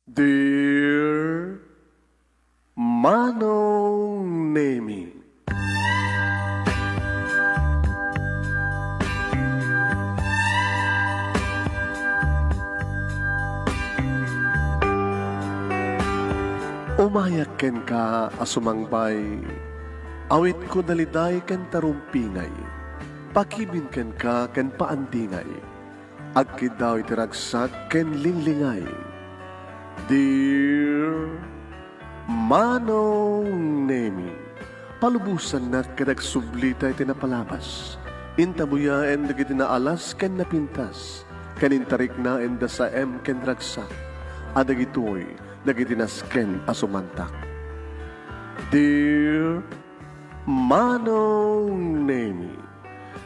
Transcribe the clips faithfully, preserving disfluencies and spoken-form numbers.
Dear Manong Nemi. Umayak kenka a sumangbay, awitko daliday ken tarumpingay, pakibin kenka ken paandingay. Agkiddaw iti ragsak ken linglingay. Dear Manong Nemi, palubosannak ket agsublita iti napalabas. Intabuyaen dagiti naalas ken napintas, ken intariknaen da saem ken ragsak, a dagitoy dagiti nasken a sumantak. Dear Manong Nemi,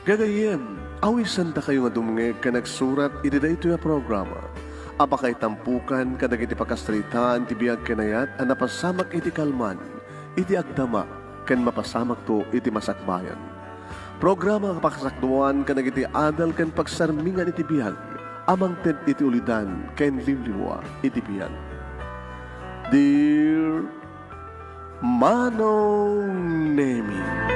gagayyem, awisandakayo nga dumngeg ken agsurat iti daytoy a programa a pakaitampokan kadagiti pakasaritaan ti biag ken ayat a napasamak iti kalman, iti agdama, ken mapasamakto iti masakbayan. Programa a pakasakduan kadagiti adal ken pagsarmingan iti biag a mangted iti ulidan ken liwliwa iti biag. Dear Manong Nemi.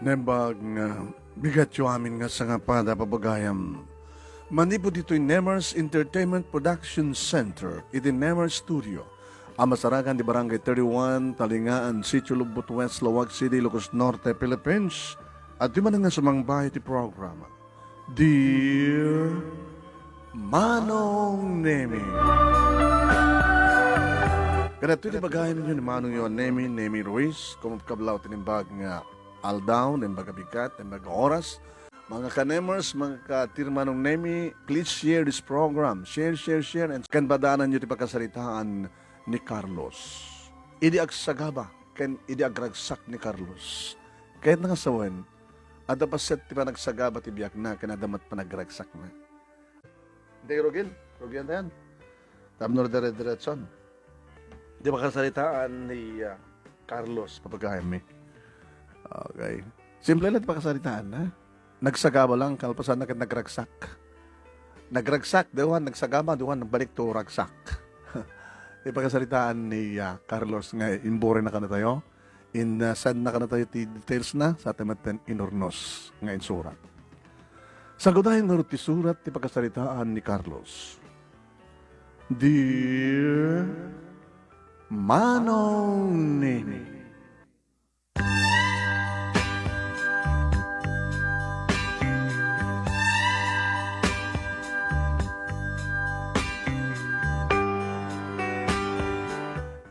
Nembag nga bigatyo amin nga sangapada, papagayam. Manipud ditoy Nemers Entertainment Production Center, iti Nemers Studio, a masarakan di Barangay thirty-one, Talingaan, Sitio Lubot West, Laoag City, Ilocos Norte, Philippines, adtoy manen nga sumangbay iti programa. Dear Manong Nemi. Kadagitoy ti bagayam ni Manongyo a Nemi, Nemi Ruiz, kumabkablaw ti naimbag nga aldaw, naimbag a bigat, naimbag a oras. Mga ka-Nemers, mga ka-Dear Manong Nemi, please share this program. Share, share, share, and ken padaananyo ti pakasaritaan ni Carlos. Idi agsagaba ken idi agragsak ni Carlos, kayatna nga sawen, adda paset ti panagsagaba ti biagna ken adda met panagragsakna. Di rugin, rugian tayan. Tapno dire-diretson. Di makasaritaan ni, ah, Carlos, papagayam mi. Okay. Simple lang ti pakasaritaan, ha? Nagsagaba lang, kalpasanna ket nagragsak. Nagragsak, diwan, nagsagaba, diwan, nagbalik to ragsak. Ti pakasaritaan ni, ah, Carlos nga imbore na kanatayo. In, ah, send na kanatayo ti details na, sa atin met ti inurnos nga insurat. Sagudayen ngarud ti surat ti pakasaritaan ni Carlos. Dear Manong Nini.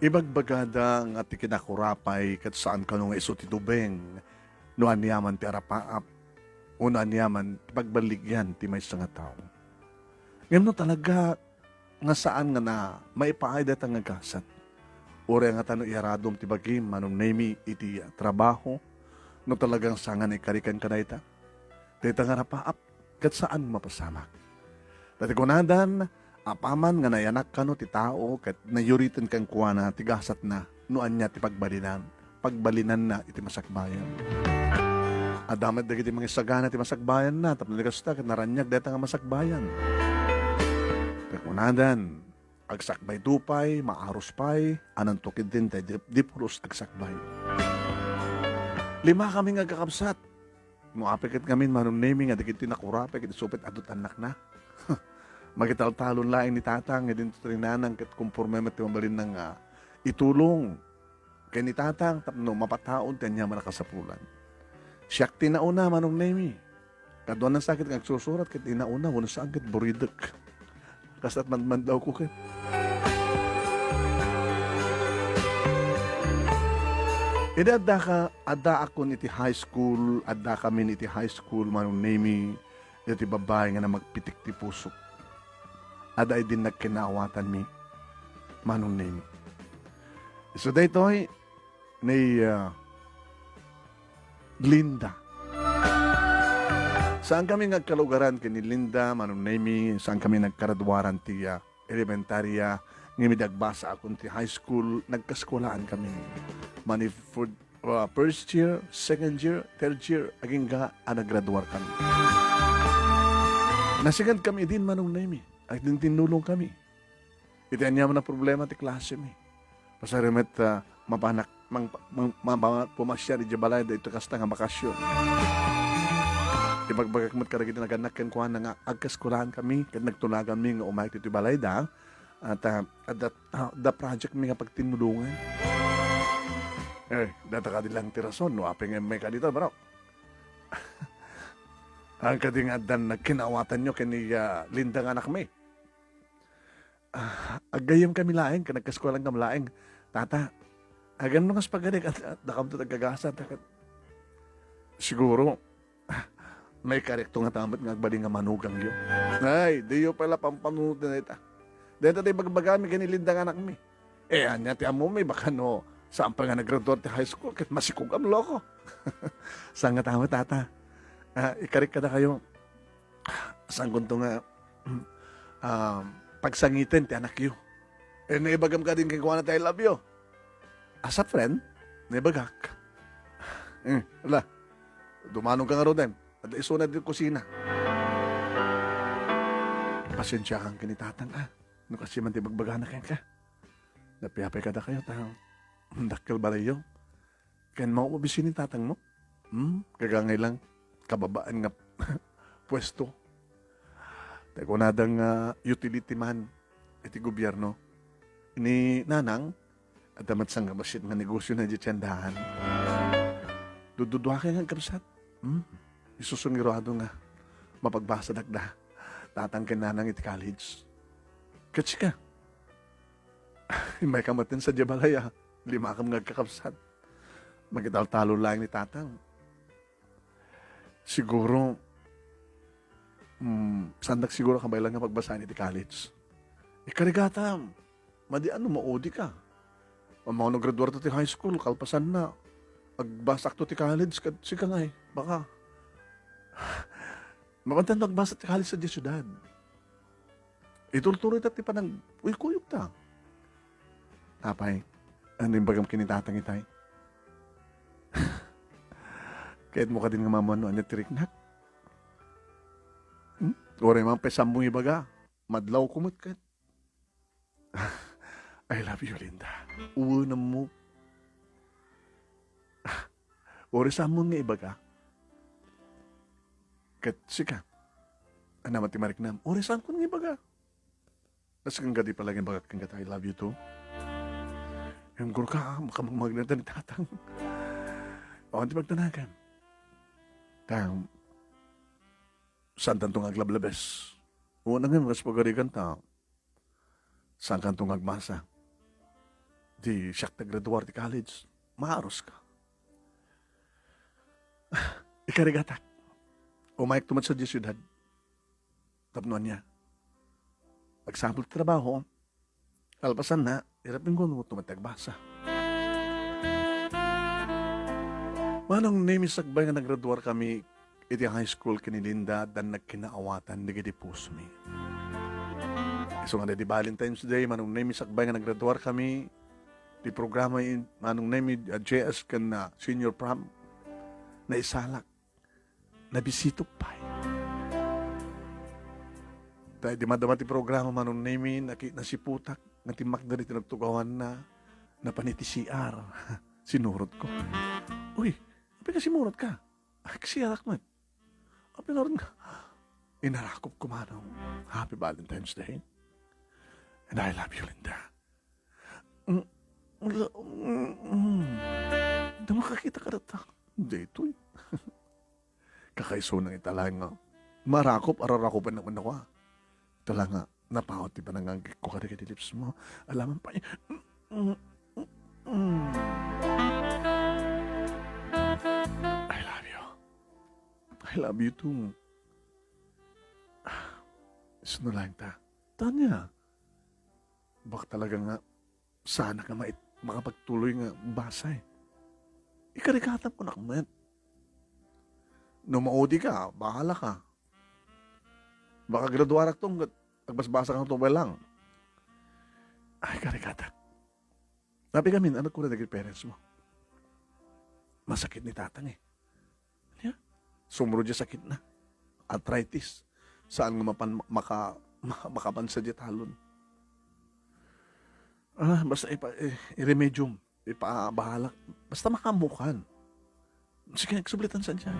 Ibagbagada nga ti kinakurapay ket saan kano nga isu ti tubeng no aniaman ti arapaap, wenno aniaman ti pagballigian ti maysa nga tao. Ngem no talaga nga saan nga na maipaay dayta nga gasat, uray nga ta no iyaradom ti bagim, Manong Nemi, iti trabaho, no talagang saan nga naikarikan ka dayta, dayta nga arapaap, ket saan mapasamak. Ta ti kunadan, apaman nga nayanak kano ti tao ket nayuriten kenkuana ti gasatna no ania ti pagbalinan, pagbalinanna iti masakbayan. Adda met dagiti mangisagana ti masakbayanna tapno di kasta ket naraniag dayta nga masakbayan. Ket kunadan, agsakbayto pay, maarus pay, ananto ketdin ti di, di pulos agsakbay. Lima kami nga agkakabsat. No apay ket ngamin, Manong Nemi, nga dagiti nakurapay ket isu pay ti adu ti annakna. Makitaltalon laeng ni Tatang, nga dinto ti ni Nanang ket konporme met ti mabalinna nga itulong ken ni Tatang tapno mapataud ti aniaman a kasapulan. Siak ti nauna, Manong Nemi. Kaduanan sa ket nga agsusurat ket inauna, wenno saan ket buridek. Kasat madmadawko ket. Idi addaka, addaakon iti high school, addakamin iti high school, Manong Nemi, iti babbai nga namagpitik ti pusok. Adda idi nagkinaawatanmi, Manong Nemi. Isu daytoy, ni, ah, Linda. Saan kami nga agkalugaran ken ni Linda, Manong Nemi, saan kami nagkaraduaran ti, ah, elementarya, ngem idi agbasaakon ti high school, nagkaskuelaan kami. Manipud uh, first year, second year, third year, agingga a naggraduar kami. Nasingan kami idin, Manong Nemi. Agtintinnulong kami. Iti aniaman a problema ti klase mi. Pasari met, ah, mapanak, mang, mang, mama-, pumasiar idiay balay da iti kasta nga bakasyon. Ibagbagak met kadagiti nagannak kenkuana nga agkaskulaan kami ket nagtunagan mi nga umayek iti balay da. At, ah, adda, ah, adda project mi nga pagtinnulongan. Eh, data kadi lang ti rason no apay nga immay ka dita, bro. Ang kadi nga addan nagkinaawatanyo ken ni, ah, Linda nga anak mi. Ah, aggayem kami laeng, ken nagkaskuelan kami laeng. Tata, agano nga spaghetti ket dakamto ti agkagasan, ta ket siguro, ah, may karikto nga tamet nga agbalin nga manugangyo. Ay, diyo pala pampanunoten dayta. Dayta ti bagbagami ken ni Linda nga anakmi. Eh, ania ti ammomi, baka no, saan pa nga naggraduar ti high school, ket masikog am loko. Saan nga tamet, tata? Ah, ikarik kadakayo. Saankonto nga, um, pagsangiten ti anakyo. Eh, naibagam kadi kenkuana ti I love you. As a friend, naibagak. Eh, ala, dumanon ka ngaruden. Adda isuna ti kusina. Pasensiakan ken ni tatang, ah. No kastoy man ti bagbagana kenka. Napiapay kadakayo, ta dakkel balayyo. Ken mao bisin ni tatangmo? Hmm? Kagangay lang, kababaen nga puesto. Ta kunada nga utility man iti gobierno. Ni nanang, adda met sangkabassit nga negosio na di tiendahan. Dududuakay nga agkabsat. Hmm? Isu ngarud nga mapagbasadak da. Tatang ken nanang iti college. Ket sika? Immayka met sadiay balay a limakam nga agkakabsat. Makitaltalon laeng ni tatang. Siguro, mm, saandak siguro kabaelan nga pagbasaen iti college. Ikarigata, madi a no maudi ka. Ammok no graduarto ti high school, kalpasanna, agbasakto ti college, ket sika ngay, baka. Mapantan no agbasa ti college sadiay siudad. Itultuloy ta ti panag-uykuyogta. Apay, ania imbagam ken ni tatang itay? Kayatmo kadin nga maammoan no ania ti riknak? Hmm? Uray man pay saanmo nga ibaga, madlawko met ket. I love you, Linda. Uwenammo. Uray saanmo nga ibaga. Ket sika, ania met ti mariknam? Uray saanko nga ibaga. Nasken kadi pay laeng ibagak kenka ta I love you too. Ngem gurka, makamagmagna ta ni tatang. Awan ti pagtanagan. Ta, saantanto nga aglablabes. Wen, ngem kas pagarigan ta, saankanto nga agmasa. Di siak ti aggraduar ti college. Maaruska. Ikarigatak. Umayekto met sadiay siudad. Tapno ania? Agsapul ti trabaho. Kalpasanna, irapingko no tumati agbasa. Manong Nemi, sakbay nga naggraduar kami iti high school ken ni Linda, addan nagkinaawatan dagiti pusomi. Isu nga daydi Valentine's Day, Manong Nemi, sakbay nga naggraduar kami, ti programa in, Manong Nemi, ah, J S ken, ah, senior prom, naisalak. Nabisitok pay. Ta idi madama ti programa, Manong Nemi, naki-, nasiputak nga timmakder iti nagtugawanna, napan iti C R. Sinurotko. "Uy, apay nga simurotka?" "Ay, kasi arak met." "Apay ngarud nga?" "Inarakopko, Manong. Happy Valentine's Day. And I love you, Linda." Mm, mm, mm. Di makakita ka data. Daytoy. Kakaisuna ita laeng nga marakop, ararakopen naman ako, ah. Ita laeng nga, napawat ti pananganggikko kadagiti lips mo. Alaman pa, mm, mm, mm, mm. I love you. I love you too. Ah, sino lang ta? Tanya. Baka talaga nga, sana ka mait-, makapagtuloy nga basa eh. Ikarikatam ko nakmet. No maudi ka, bahala ka. Baka graduarak tong ket agbasbasa ka tubay lang. Ay, karikata. Napi kami, ano ko na naging parents mo? Masakit ni tatang, eh. Ania? Sumro diay sakitna. Arthritis. Saan nga mapan, maka, ma-, makapansa diay talon. Ah, basta ipa-, eh, iremedium. Ipabahalak. Basta makaammokan. Sige, nagsublitan sa diyan.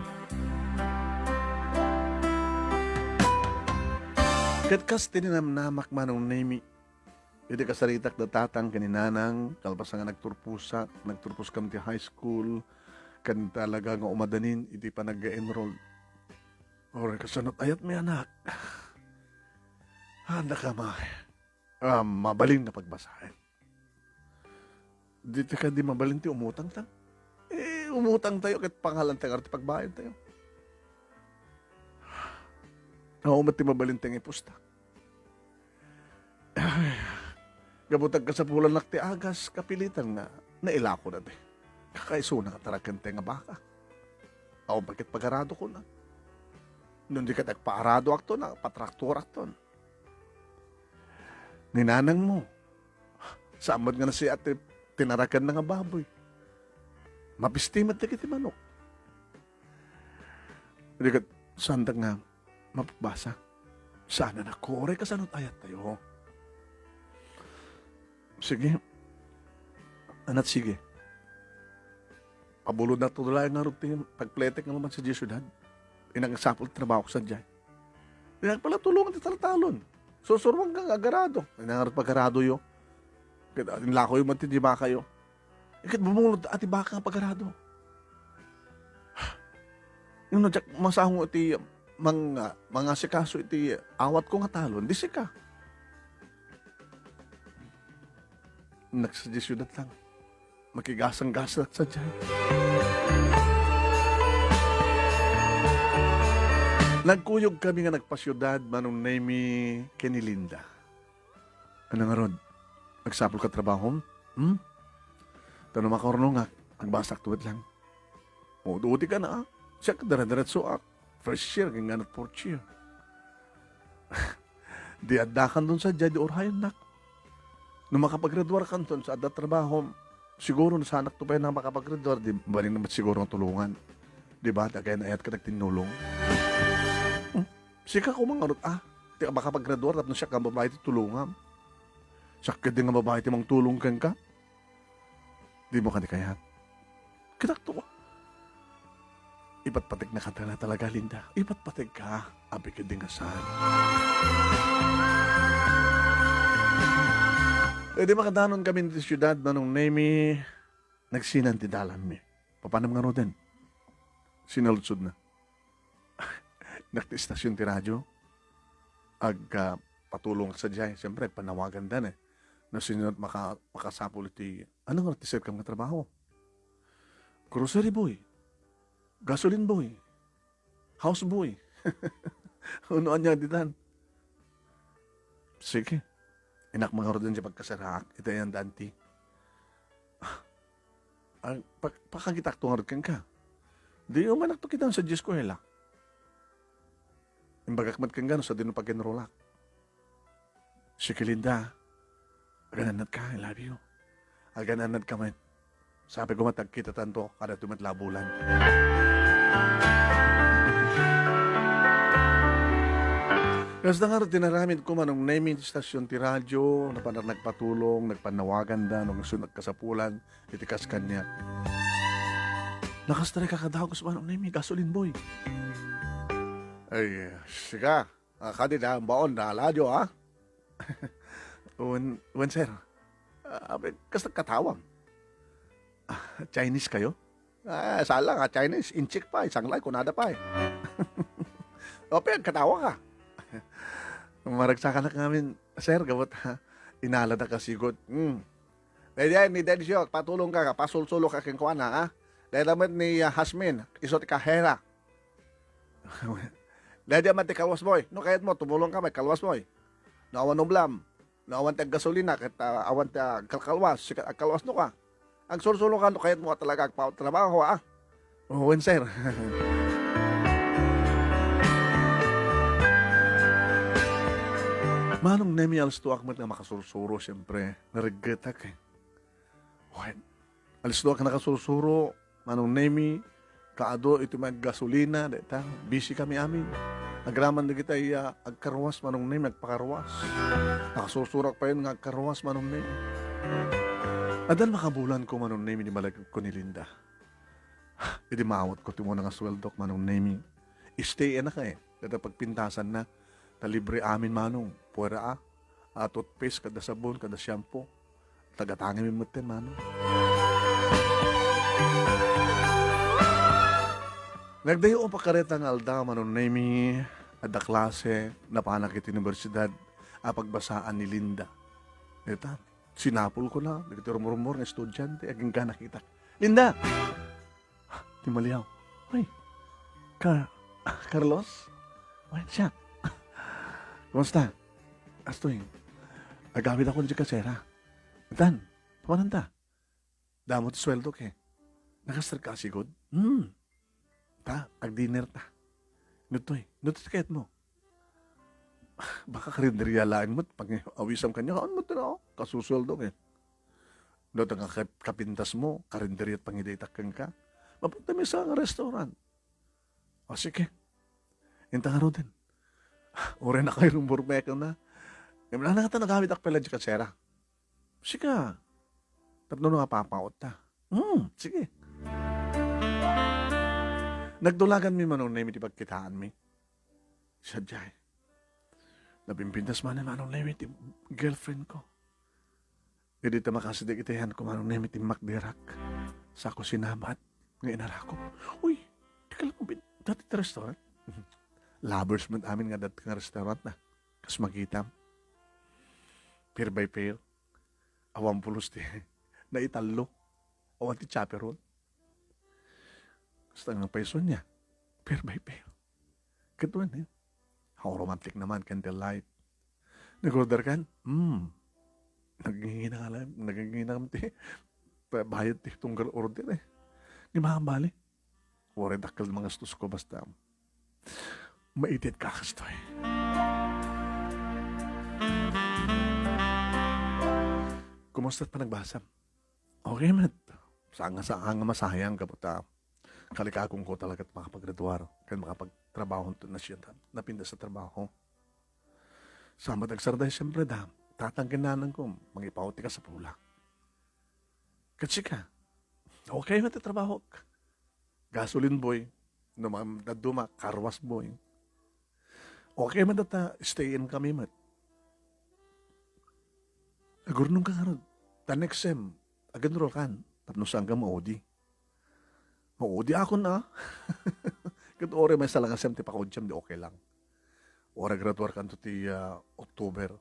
Ket kas ti ninamnamak, Manong Nemi, iti kasaritak da tatang ken ni nanang, kalpasan nga nagturposak, nagturposkami ti high school, ken talaga nga umadanin iti panag-enroll. Or kasano ti ayatmi, anak? Haanda ka ma-, ah, mabalin nga pagbasaen. Dita kadi mabalin ti umutangta? Eh, umutangtayo ket pangalantayo ti pagbayadtayo. Awan met ti mabalin ti ipusta. Ay, gapu ta agkasapulannak ti agas, kapilitan nga nailako dayta. Kakaisuna nga taraken ti nga baka. Awan pay ket pagaradokon. No di ket agpaaradoakton, patraktorakton. Ni nanangmo, saan met nga nasiat ti tinarakenna nga baboy. Mapisti met dagiti manok. Di ket, saandak nga mapagbasa. Saan a nakuray kasano ti ayattayo. Sige. Anat sige. Pabulodnak to laeng ngarud ti pagpletek nga lumad sadiay siudad. Inagasapul ti trabahok sadiay. Dinak pala tulongan ti taltalon. Sursuroanka nga agarado. Ay, nangarud pagaradoyo. Ket, ah, inlakoyo man ti di bakayo. Ket bumulod a ti baka nga pagarado. Ngem no diak masango iti mang-, mangasikaso iti awatko nga talon, di sika. Nagsadiay siudad lang. Makigasanggasak sadiay. Nagkuyogkami nga nagpasiudad, Manong Nemi, ken ni Linda. Ania ngarud, agsapulka trabahom? Hmm? Ta no makaurnongak, agbasakto met lang. Ud-udikan, a. Siak, dire-diretsoak. First year, ken nganat fourth year. Di addakanton sadiay, di urayonnak. No makapagraduarkanton sa adda trabahom, siguro no saanakto pay nga makapagraduar, di mabalin met siguro nga tulongan. Di ba? Dagay nga ayat ka nagtinnulong. Hmm? Sika koma ngarud, a. Ti makapagraduar tapno siak nga babai ti tulongam. Siak ketdi nga babai ti mangtulong kenka. Dimo kadi kayat? Kitak to. Ipatpategna ka talaga, Linda. Ipatpategka. Apay ketdi nga saan. Idi makadanon kami iti siudad, Manong Nemi, nagsinan ti dalanmi. Papanam ngaruden? Sinaludsodna. Dinak ti istasyon ti radyo. Ag, ah, patulongak sadiay. Siyempre, panawagandan, eh. No sino maka-, makasapul iti, ania nga ti sirkam nga trabaho? Grocery boy. Gasoline boy. House boy. Wenno ania ditan. Sige. Inak mangaruden ti pagkasaraak. Iti ayan danti. Ang pa-, pakakitak to ngarud kenka. Di umanakto kitan sa eskuela. Imbagak met kenka no sadino pag-enrollak. Sige, Linda, agan-annadka, I love you. Agan-annadka met. Sapay koma ti agkitatanto, kada tumet la a bulan. Kasta ngarud ti inaramidko, Manong Nemi, ti istasyon ti radyo, napanak nagpatulong, nagpanawaganda, no isu nagkasapulan, iti kas kaniak. Nakasta ray kakadagus, Manong Nemi, gasoline boy. Ay, sika. Ah, kadi da, baon da, ladyo, ha? Wen, wen, sir. Ah, abi, kasta katawam? Ah, Chinese kayo? Ah, sala nga, Chinese, inchik pa, isanglay, kunada pa, eh. Apay, katawa ka. Maragsakanak ngamin, sir, gabot, ha? Inala da kasigod. Hmm. Daydiay, ni Densyo, patulong ka, pasulsulo ka kenkuana, ha? Dayta met ni, ah, Hasmin, isu ti kahera. Daydiay met ti kalwas, boy. No kayatmo, tumulong ka, may kalwas, boy. No awan ublam, no awan ti aggasolina, ket, ah, awan ti agkalkalwas, sika agkalwasno ka. Agsursulo ka, no kayatmo a talaga agpatrabaho, ah. Oh, wen, sir. Manong Nemi, alistoak met nga makasursuro, siyempre. Nareggetak, eh. Wen, alistoak nga nakasursuro, Manong Nemi, kaadu iti may gasolina, dayta, busy kami amin. Agraman dagiti, ah, agkarwas, Manong Nemi, agpakarwas. Nakasursurak payen nga agkarwas, Manong Nemi. Addan makabulan ko, Manong Nemi, di malagipko ni Linda. Idi maawat ko ti umuna nga sueldok, Manong Nemi. Stay-ennak, eh. Dayta pagpintasanna, ta libre amin, Manong. Puera, ah. Ah, toothpaste, kada sabon, kada shampoo. Tagatangim metten, Manong. Nagdayo a pakareta nga aldaw, Manong Nemi, adda klase, napanak iti universidad, a pagbasaan ni Linda. Dayta, sinapulkona, dagiti rumrumor nga estudiante, agingga nakitak. Linda! Timmaliaw. Ay, Ka-, Carlos? Ay, siak. Kumusta? Kastoy, agawidakon diay kasera. Tan, papananta? Damo ti sueldok, eh. Nakastrek ka sigud? Hmm. Ta, agdinner ta. Nutoy, nutoy ti kayatmo? Baka karinderia laeng met, pag-awisam kaniak, haan met ti kasusueldok, eh. No, ta nga kap-, kapintasmo, karinderia ti pangidaytak kenka. Mapatta mi sa nga restaurant. O, sige. Inta ngaruden. Uray nakairumburmekna. Ngem nagawid ak pay la diay kasera. Sika. Tapno no mapapautta. Hmm, sige. Nagtulaganmi, Manong Nemi, ti pagkitaanmi. Sadiay. Napimpintas manen, Manong Nemi, ti girlfriend ko. Idi ta makasdi iti ayanko, Manong Nemi, timmakderak. Sako sinabat nga inarakop. Uy, di ka lang bin-, dati ti restaurant? Lovers met amin nga dati nga restaurant na. Kas magitam. Pair by pair. Awan pulos ti naitallo. Awan ti chaperone. Kasta nga payso niya. Pair by pair. Ket wen, eh. How romantic naman, candlelight. Nag-order kan? Hmm. Nagingina ka lang, nagingina ka ti pa-, bayad ti tunggal order, eh. Di makabali. Uray dakkel mangastosko basta maited ka kastoy. Kumusta ti panagbasam? Okay met. Saan nga, saan nga masayang, gapu ta kalikakon ko talaga ti makapagraduar ken makapagtrabaho iti nasyonal. Napintas a trabaho. Saan met agsarday, siyempre, da. Tatang ken nanang ko, mangipaw ti kasapula. Ket sika, okay met ti trabahok. Gasoline boy, no ma-, dadduma, car wash boy. Okay met ta, stay in kami met. Agurnong ka ngarud. Ta next sem, ag-enroll kan, tapno saan ka ma-O D. Ma-O D akon, ah. Ket uray maysa lang a sem ti pakudiam, di okay lang. Uray graduar kanto ti, ah, October.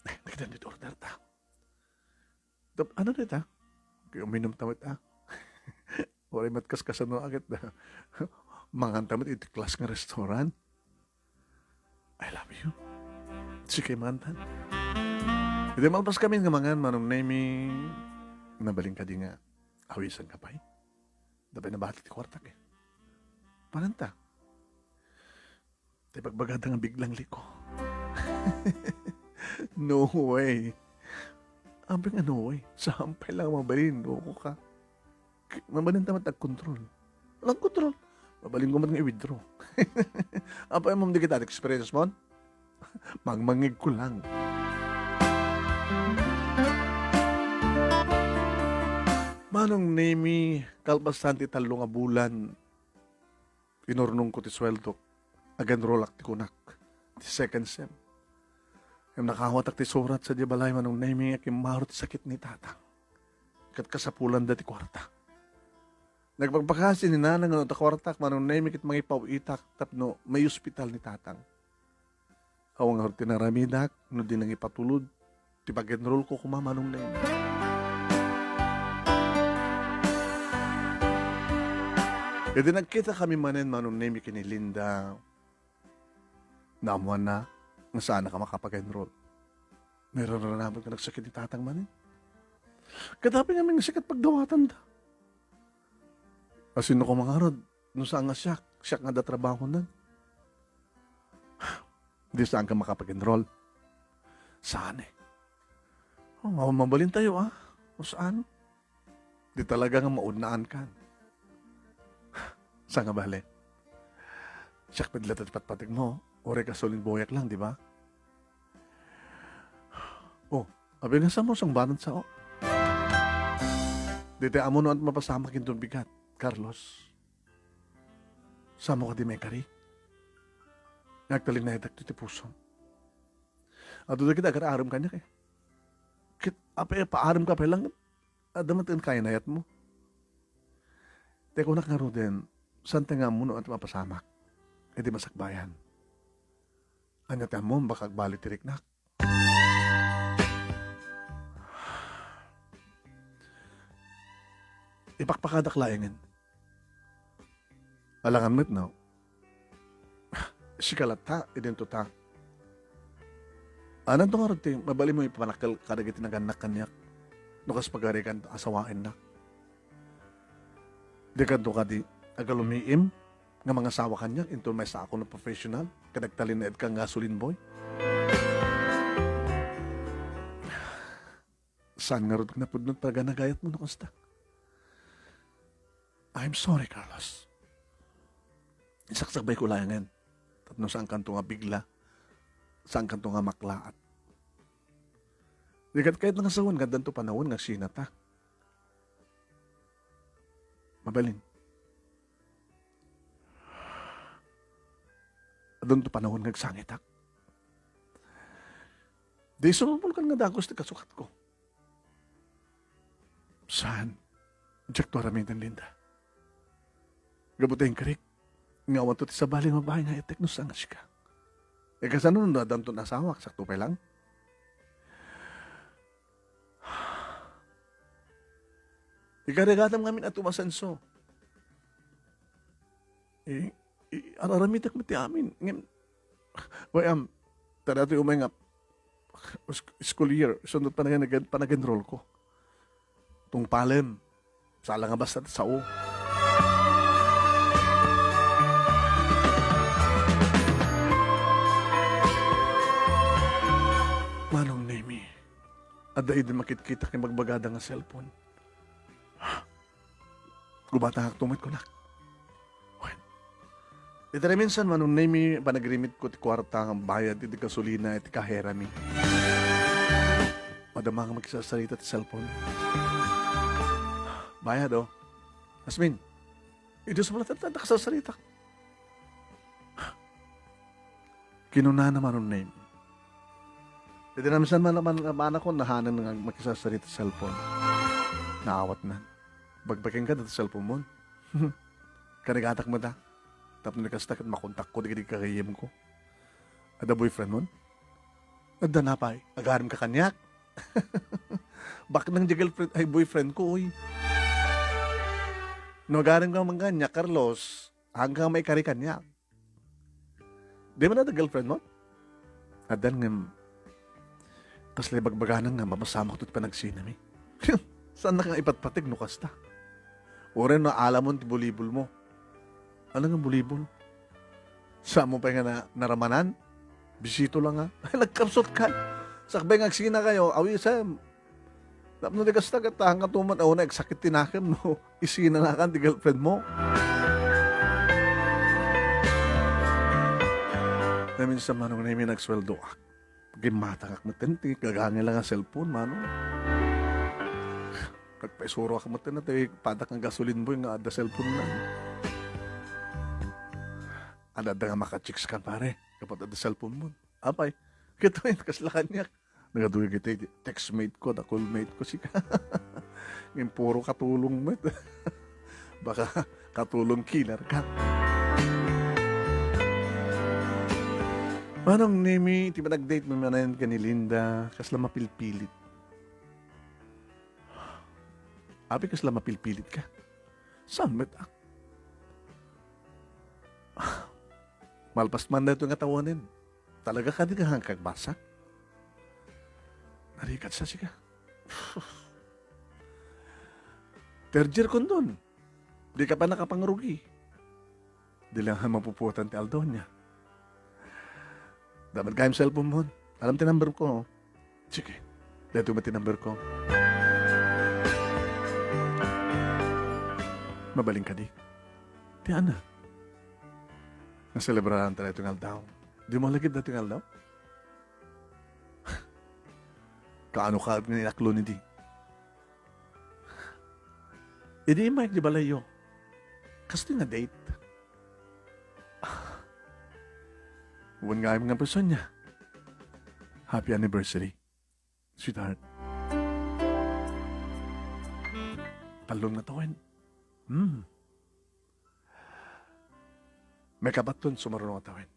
Eh, nagdan ti order ta. Tap-, ano dita? Kaya uminom ta met, ah. Uray met kaskasano a ket mangan ta met iti class nga restaurant. I love you. Sige, mangan ta. Idi malpas kami nga mangan, Manong Nemi, nabalin kadi nga awisan ka pay. Dapay nabati ti kuartak, eh. Papananta? Ti bagbagada nga biglang liko. No way. Abi nga no way. Saan pay lang mabalin, loko ka. K-, mabalin ta met agkontrol. Walang kontrol. Mabalin ko met nga i-withdraw. Apay mo, di kita experience mo? Mangmangig ko lang. Manong Nemi, kalpasan ti tallo nga bulan, inurnongko ti sueldok, ag-enrollak ti kunak, ti second sem. Ngem nakaawatak ti surat sadiay balay, Manong Nemi, nga kimmaro ti sakit ni tatang. Ket kasapulanda ti kuarta. Nagpakpakasi ni nanang nga no ta kuartak, Manong Nemi, ket mangipaw-itak tapno maiospital ni tatang. Awan ngarud ti naramidak no di nangipatulod ti pag-enroll ko koma, Manong Nemi. Idi nagkita kami manen, Manong Nemi, ken ni Linda, naammoanna nga saannak a makapag-enroll. Nairaranaman nga nagsakit ni tatang manen. Ket apay ngamin nga sikat pagdawatanda? Asino koma ngarud no saan nga siak, siak nga adda trabahonan? Di saan ka makapag-enroll? Saan eh? Oh, ma-, mabalintayo, ah. O saan? Di talaga nga maudnaankan. Saan nga bale? Siak met latta ti patpategmo. Uray gasoline boyak lang, di ba? Oh, abi nga, saanmo sangbanan sao? Dayta ammom no ania ti mapasamak inton bigat, Carlos. Saanmo kadi maikari? Nga agtalinaedakto ti pusom. Adu dagiti agar-arem kaniak, eh. Ket apay, paarem ka pay lang, adda met kainayatmo. Ti kunak ngaruden, saanta nga ammo no ania ti mapasamak idi masakbayan? Ania ti ammom, baka agbali ti riknak? Ipakpakadak laengen. Alangan met, no? Sika latta, idinto ta. Ananto ngarud ti mabalinmo ipanakkel kadagiti nagannak kaniak no kas pagarikan a sawaennak? Dikanto kadi agalumiim nga mangasawa kaniak inton maysaak a professional ket agtalinaedka nga gasoline boy? Saan ngarud nga napudno ti paganagayatmo no kasta? I'm sorry, Carlos. Isaksakbayko laengen tapno saankanto nga bigla, saankanto nga maklaat. Di ket kayatna nga sawen nga addanto panawen nga agsinata. Mabalin. Addanto panawen nga agsangitak. Di sumulpulkan nga dagus ti kasukatko. Saan? Diakto aramiden, Linda. Gapu ta inkarik nga awanto ti sabali nga babayi nga itek no saan nga sika. E, kasano no addanto asawak, sakto pay lang? Ikarigatam ngamin a tumasanso. E, i-, ar-aramidek met ti amin. Ngem, way, am, ta datoy umay nga s-, school year, isunod panagen-, panagenroll ko. Tungpalem. Sala nga basta ti sao. Manong Nemi, adda idi makitkitak nga ibagbagada nga cellphone. Gubatangakto met kunak. Wen, iti naminsan, Manong Nemi, panagrimitko ti kuarta nga bayad iti gasolina iti kaherami. Madama nga makisarsarita ti cellphone. Bayad, oh. Asmin, idi sumalatat na nakasarsarita. Kinunana, Manong Nemi. Iti naminsan man, man, manakon, nahanan nga makisarsarita ti cellphone. Naawatnan. Bagbakenka dayta cellphone mon. Karigatak met a. Tapno di kasta ket makontakko dagiti gagayyemko. Adda boyfriend mon? Adda, napay. Agarem ka kaniak? Baknang di girlfriend, ay, boyfriend ko, uy. No agarem ka man kaniak, Carlos, saan ka maikari kaniak. Di man adda girlfriend mo? Addan ngem, kasla ibagbagana nga mapasamakto ti panagsinami. Saannak nga ipatpateg no kasta? Uray no alamon ti bulibol mo. Ano nga bulibol? Saan mo pay nga na-, naramanan? Bisito lang, ha? Ay, nagkapsut ka. Sakbay nga agsinakayo, awi sa Tapno di kasta, ket saan nga tuman, awan nga agsakit ti nakem no isinanakan ti girlfriend mo. Naminsan, Manong Nemi, nagsweldoak. Gimmatangak metten ti gagangay lang a cellphone, Manong. Nagpaisuroak metten ti padak nga gasoline boy nga adda cellphone na. Adda, adda nga maka-chicks kan, pare. Gapu ta adda cellphone mo. Apay, ket wen, kasla kaniak. Nagaduy iti textmate ko, da callmate ko, sika. Ngem puro katulong met. Baka katulong killer ka. Manong Nemi, ti panagdate mo manen ken ni Linda, kasla mapilpilit. Apay, kasla mapilpilit ka? Saan met, ah? Malpas man daytoy nga tawanen. Talaga kadi nga agbasak? Narigat sa sika. Third year kondon. Di ka pa nakapangrugi. Di lang mapupuotan ti aldaw niya. Dapat gayam cellphone mo. Alam ti number ko. Sige. Daytoy met ti number ko. Mabalin kadi? Ti anak. Naselebraran ta daytoy nga aldaw. Dimo lagid daytoy nga aldaw? Kaano ka nga inaklon idi? Idi immaek di balayyo. Kastoy nga date. Wen nga nga persona. Happy anniversary, sweetheart. Tallo nga tawen. Hmm. Maikapatlo, sumaruno nga tawen.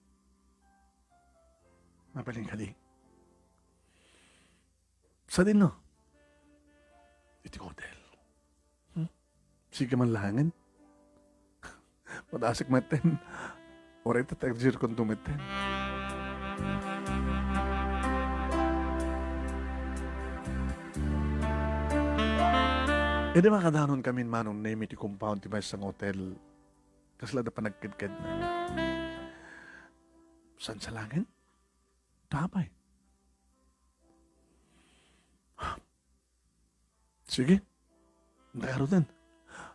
Mabalin kadi? Sadino? Iti hotel. Hmm? Sige man laengen. Madasek metten. Uray ta exercise ko metten. Idi makadanon kami ni Manong Nemi ti compound ti maysa nga hotel, kasla da panagkedkedna. Saan sa langit? Tapay. Sige. Ngaruden.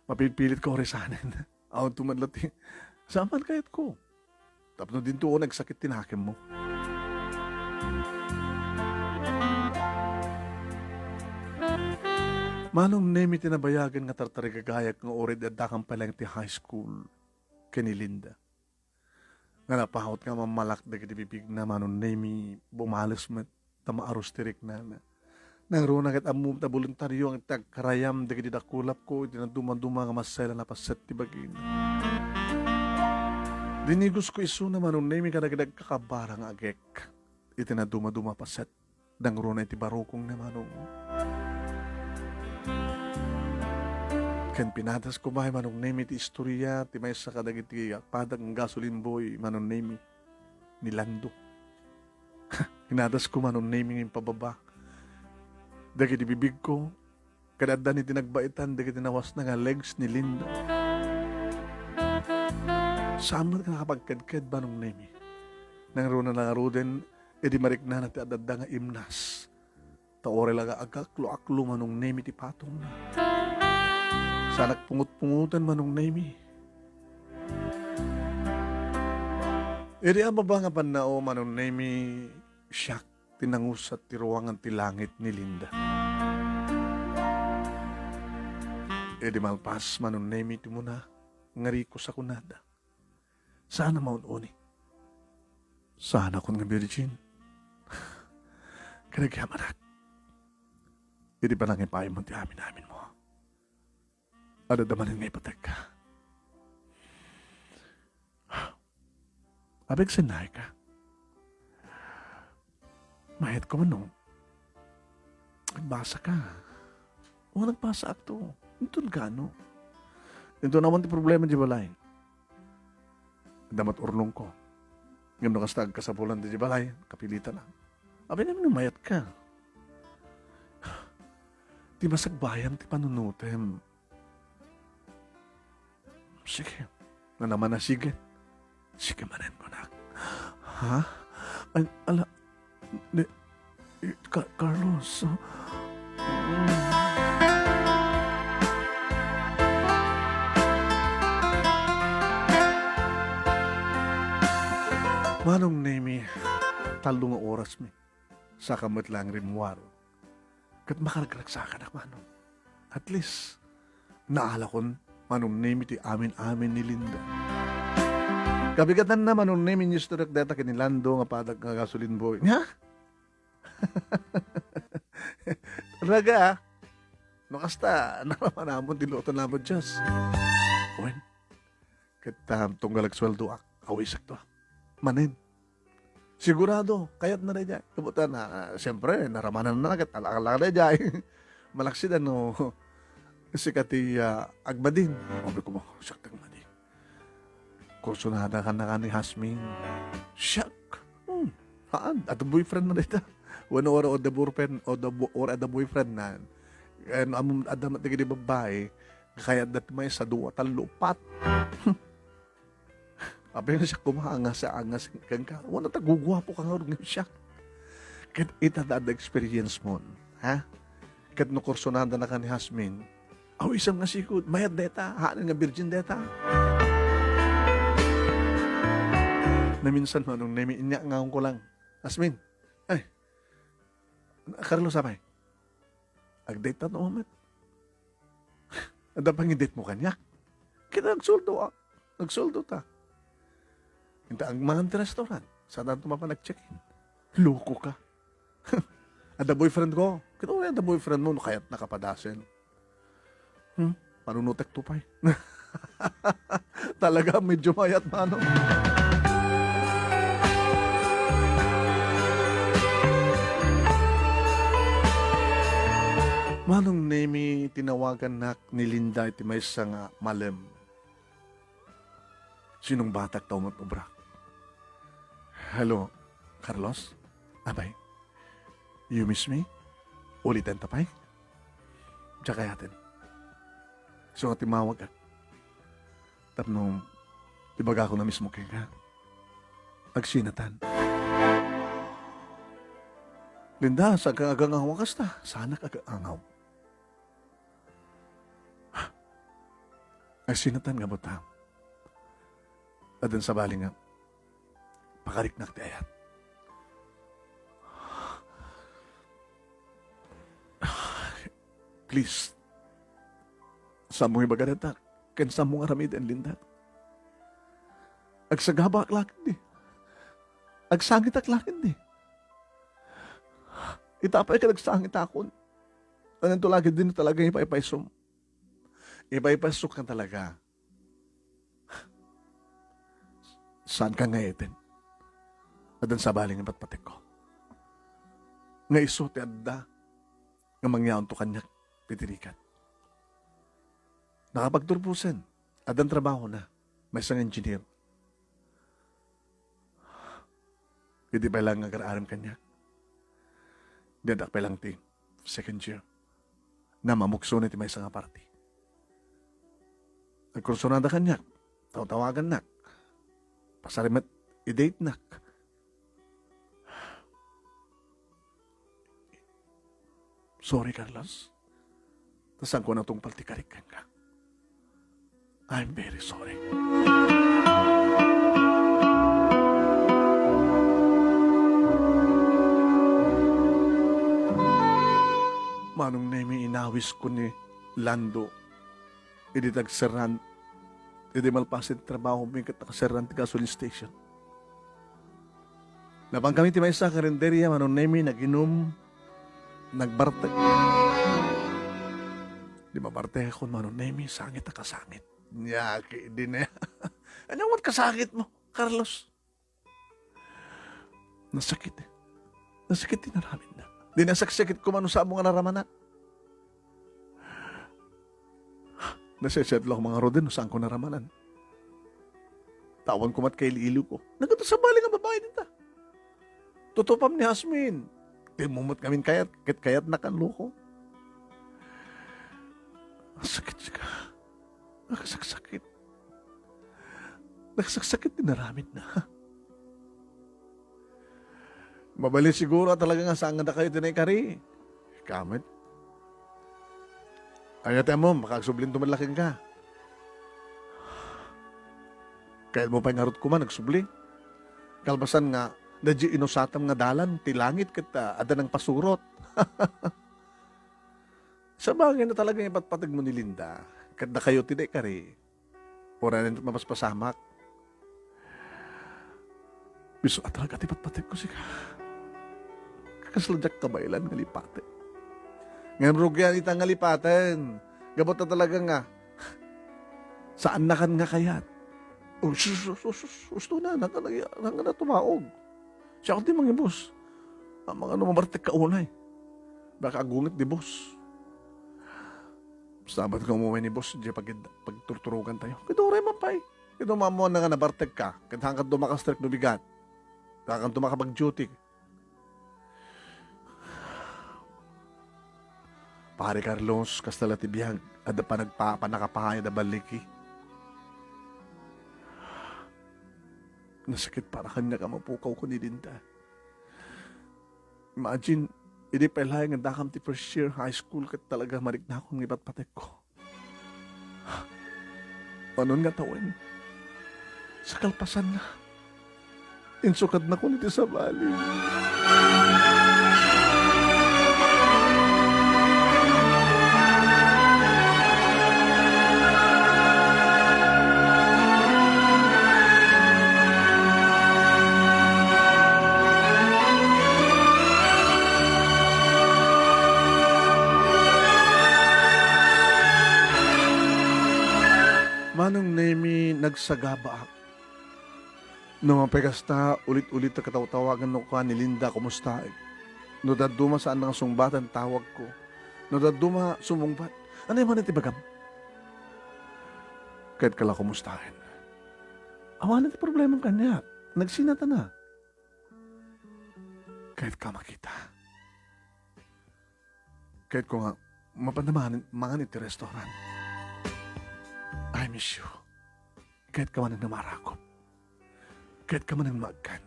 Mapilpilit ko uray saanen. Awan tumadlat eh. Saan man kayat ko? Tapno dinto nagsakit ti nakemmo. Manong Nemi ti nabayagen nga tartarigagayak nga uray di addakam pay laeng ti high school ken ni Linda. Nga napaut nga mammalak dagiti bibigna, Manong Nemi, bumales met ta maarus ti riknana. Nangruna ket ammom ta boluntario nga ti agkarayam dagiti dakulapko iti nadumaduma nga masaylo a napasset ti bagina. Dinigosko isuna, Manong Nemi, kadagiti agkakabara nga agek iti nadumaduma a passet. Nangruna iti barukongna, Manong. Ken pinadas koma, Manong Nemi, ti istoria ti maysa kadagiti padak nga gasoline boy, Manong Nemi, ni Lando. Pinadas koma, Manong Nemi, nga impababa dagiti bibigko, ket adda ni ti nagbaitan dagiti nawasna nga legs ni Linda. Saan met nga nakapagkedked, Manong Nemi. Nangruna ngaruden, idi mariknana ti adda nga imnas. Ta uray la nga agaklo-aklo, Manong Nemi, ti patongna. Saanak pungot-pungoten, Manong Nemi. Idi ammaba nga pannao, Manong Nemi, siak ti nangusat ti ruangan ti langit ni Linda. Idi malpas, Manong Nemi, ti umuna nga rikos a kunada. Saan a maun-uni. Saanakon nga virgin. Kanagyamanak. Idi panangipaymo ti amin-aminmo. Adda manen nga ipatekka. Apigsennaayka. Mayat ko man no. Nagbasa ka. O, nagbasaak to. Inton gano. Inton awan ti problema di balay. Damat urnong ko. Ngem no kasta agkasapulan di balay, kapilitan na. Apay namin no mayat ka. Ti masagbayam ti panunutem. Sige. Nga naman na sige. Sige manen, kunak. Ha? Ay, ala, di, Ka-, Carlos. Manong Nemi, tallo nga oras mi. Saka met lang rimmuar. Ket makaragragsakanak, Manong. At least, naalakon, Manong Nemi, ti amin-amin ni Linda. Kabigatanna, Manong Nemi, ni istoryak dayta ken ni Lando nga padak nga gasoline boy. Nya? Talaga, ah. No kasta, naramanamon ti luto namo, Diyos. Wen, ket, um, tunggal agsueldoak, awisekto. Manen. Sigurado, kayatna daydiay. Kabutan, ah, siyempre, naramanan na ket ala-ala daydiay. Malaksid no sika ti, ah, agmadin. Sabi ko, "Siak ti agmadin." Kursunada kan ni Hasmin. Siak. Hmm. Haan, adda boyfriend na dayta. When or, or the boyfriend, or the bo-, or the boyfriend na. And, um, adda met dagiti babbai, kayat dat may sa dua, tallo, pat. Apay nga siak koma, angas, angas kenka. Wala ta guguapo ka nga urag nga siak. Ket ita da, da experience mo, ha? Ket no kursunada na ka ni Hasmin, Aw, isang nga sigud, mayat deta, haanen nga virgin deta. Naminsan, Manong Nemi, inya nga ko lang. Asmin, ay, Carlos, apay, ag-date ta no, met. Adda pang i-date mo kaniak. Kita nagsueldo, ah. Nagsueldo ta. Inta ag mangan ti restaurant. Saan tanto mapan nag-check-in? Loko ka. Adda boyfriend ko. Kita mo, adda boyfriend mo, no, kayat nakapadasen. Hmm? Panunutek to pay. Talaga, medyo mayat, Manong. Manong Nemi, tinawagannak ni Linda iti maysa nga malem. Sinungbatak ta umut-ubrak. Hello, Carlos? Apay, you miss me? Uliten ta pay? Diak kayaten. Isu nga timmawagak tapno ibagak no mismo kenka. Agsinatan. Linda, saan ka agangaw a kasta? Saanak agangaw. Agsinatan nga buta. Addan sabali nga pakariknak ti ayat. Please, saanmo ibaga dayta ken saanmo nga aramiden, Linda. Agsagabak la ketdi. Agsangitak la ketdi. Ita pay ket agsangitakon. Ananto la ketdi no talaga ipaypaysom? Ipaypaysok nga talaga. Saanka nga eten? Addan sabali nga patpatekko. Nga isu ti adda nga mangyaonto kaniak iti rigat. Nakapagturposen, addan trabahona, maysa nga engineer. Idi pay lang nga agar-arem kaniak, diak pay lang ti second year. Namamukso na iti maysa nga party. Agkursunada kaniak, tawtawagannak, pasari met i-date-nak. Sorry, Carlos. Ta saanko natungpal ti karik kenka. I'm very sorry. Manong Nemi, inawisko ni Lando idi tagserran, idi malpasen ti trabahomi ket nakaserran ti gasoline station. Napankami ti maysa a karinderya, Manong Nemi, nag-inum, nagbartek. Di mabartekon, Manong Nemi, sangit a kasangit. Nyaki, di na. Ania met kasangitmo, Carlos? Nasakit. Nasakit ti naramidna. Di nasaksakit ko man no saanmo nga naramanak. Nasesetlo ak mangaruden no saanko naramanan. Tawan ko met kaili-iliwko. Nagadu sabali nga babai dita. Tutupam ni Asmin. Di mo met ngamin kayat, ket kayatnak a loko. Sakit sika. Nakasaksakit. Nakasaksakit ti naramidna. Mabalin siguro a talaga nga saan nga dakayo ti naikari. Ikaw met. Ania ti ammom, makaagsublinto met la kenka. Kayatmo pay ngarud koma agsubli. Kalpasan nga, daydiay inusatam nga dalan ti langit ket, ah, adda nangpasurot. Sabagay no talaga nga ipatpategmo ni Linda, ket dakayo ti naikari. Uray ania ti mapaspasamak. Bisu a talaga ti patpategko sika. Kakasla diak kabaelan nga lipaten. Ngem rugian ita nga lipaten. Gapu ta talaga nga, saannakan nga kayat. Oh, sus, sus, sus, sus, sus, sus, na, naka, naka, naka, na tumaog. Siak ti mangibus. Amangan no mabartek ka unay. Baka agunget di bus. Sabat nga umaway ni boss, di pag-, pagturturogan tayo. Ket uray man pay. Ket umammo na nga nabartek ka. Ket hangkan dumakastrek no bigat. Hangkan dumakapag-duty. Pare Carlos, kasta la ti biag, adda panagpa-, panakapaayad a balligi. Nasakit para kaniak a mapukaw ko ni Linda. Imagine, idi pay laeng nga dakam ti first year high school ket talaga mariknakon nga ipatpatekko. Anon nga tawen? Sa kalpasanna, insukadnakon iti sabali. Manong Nemi, nagsagabaak. No mapay kasta, ulit-ulit a katawtawagan no kua ni Linda, kumustaek. No dadduma, saan nga sungbatan tawagko. No dadduma, sumungbat. Ania man iti bagam? Ket kala kumustaen. Awan iti problemam kaniak. Nagsinatana. Ket ka makita. Ket ko nga, mapanda mangan, mangan iti restaurant. I miss you. Ket ka manen nga marakop. Ket ka manen nga agkan.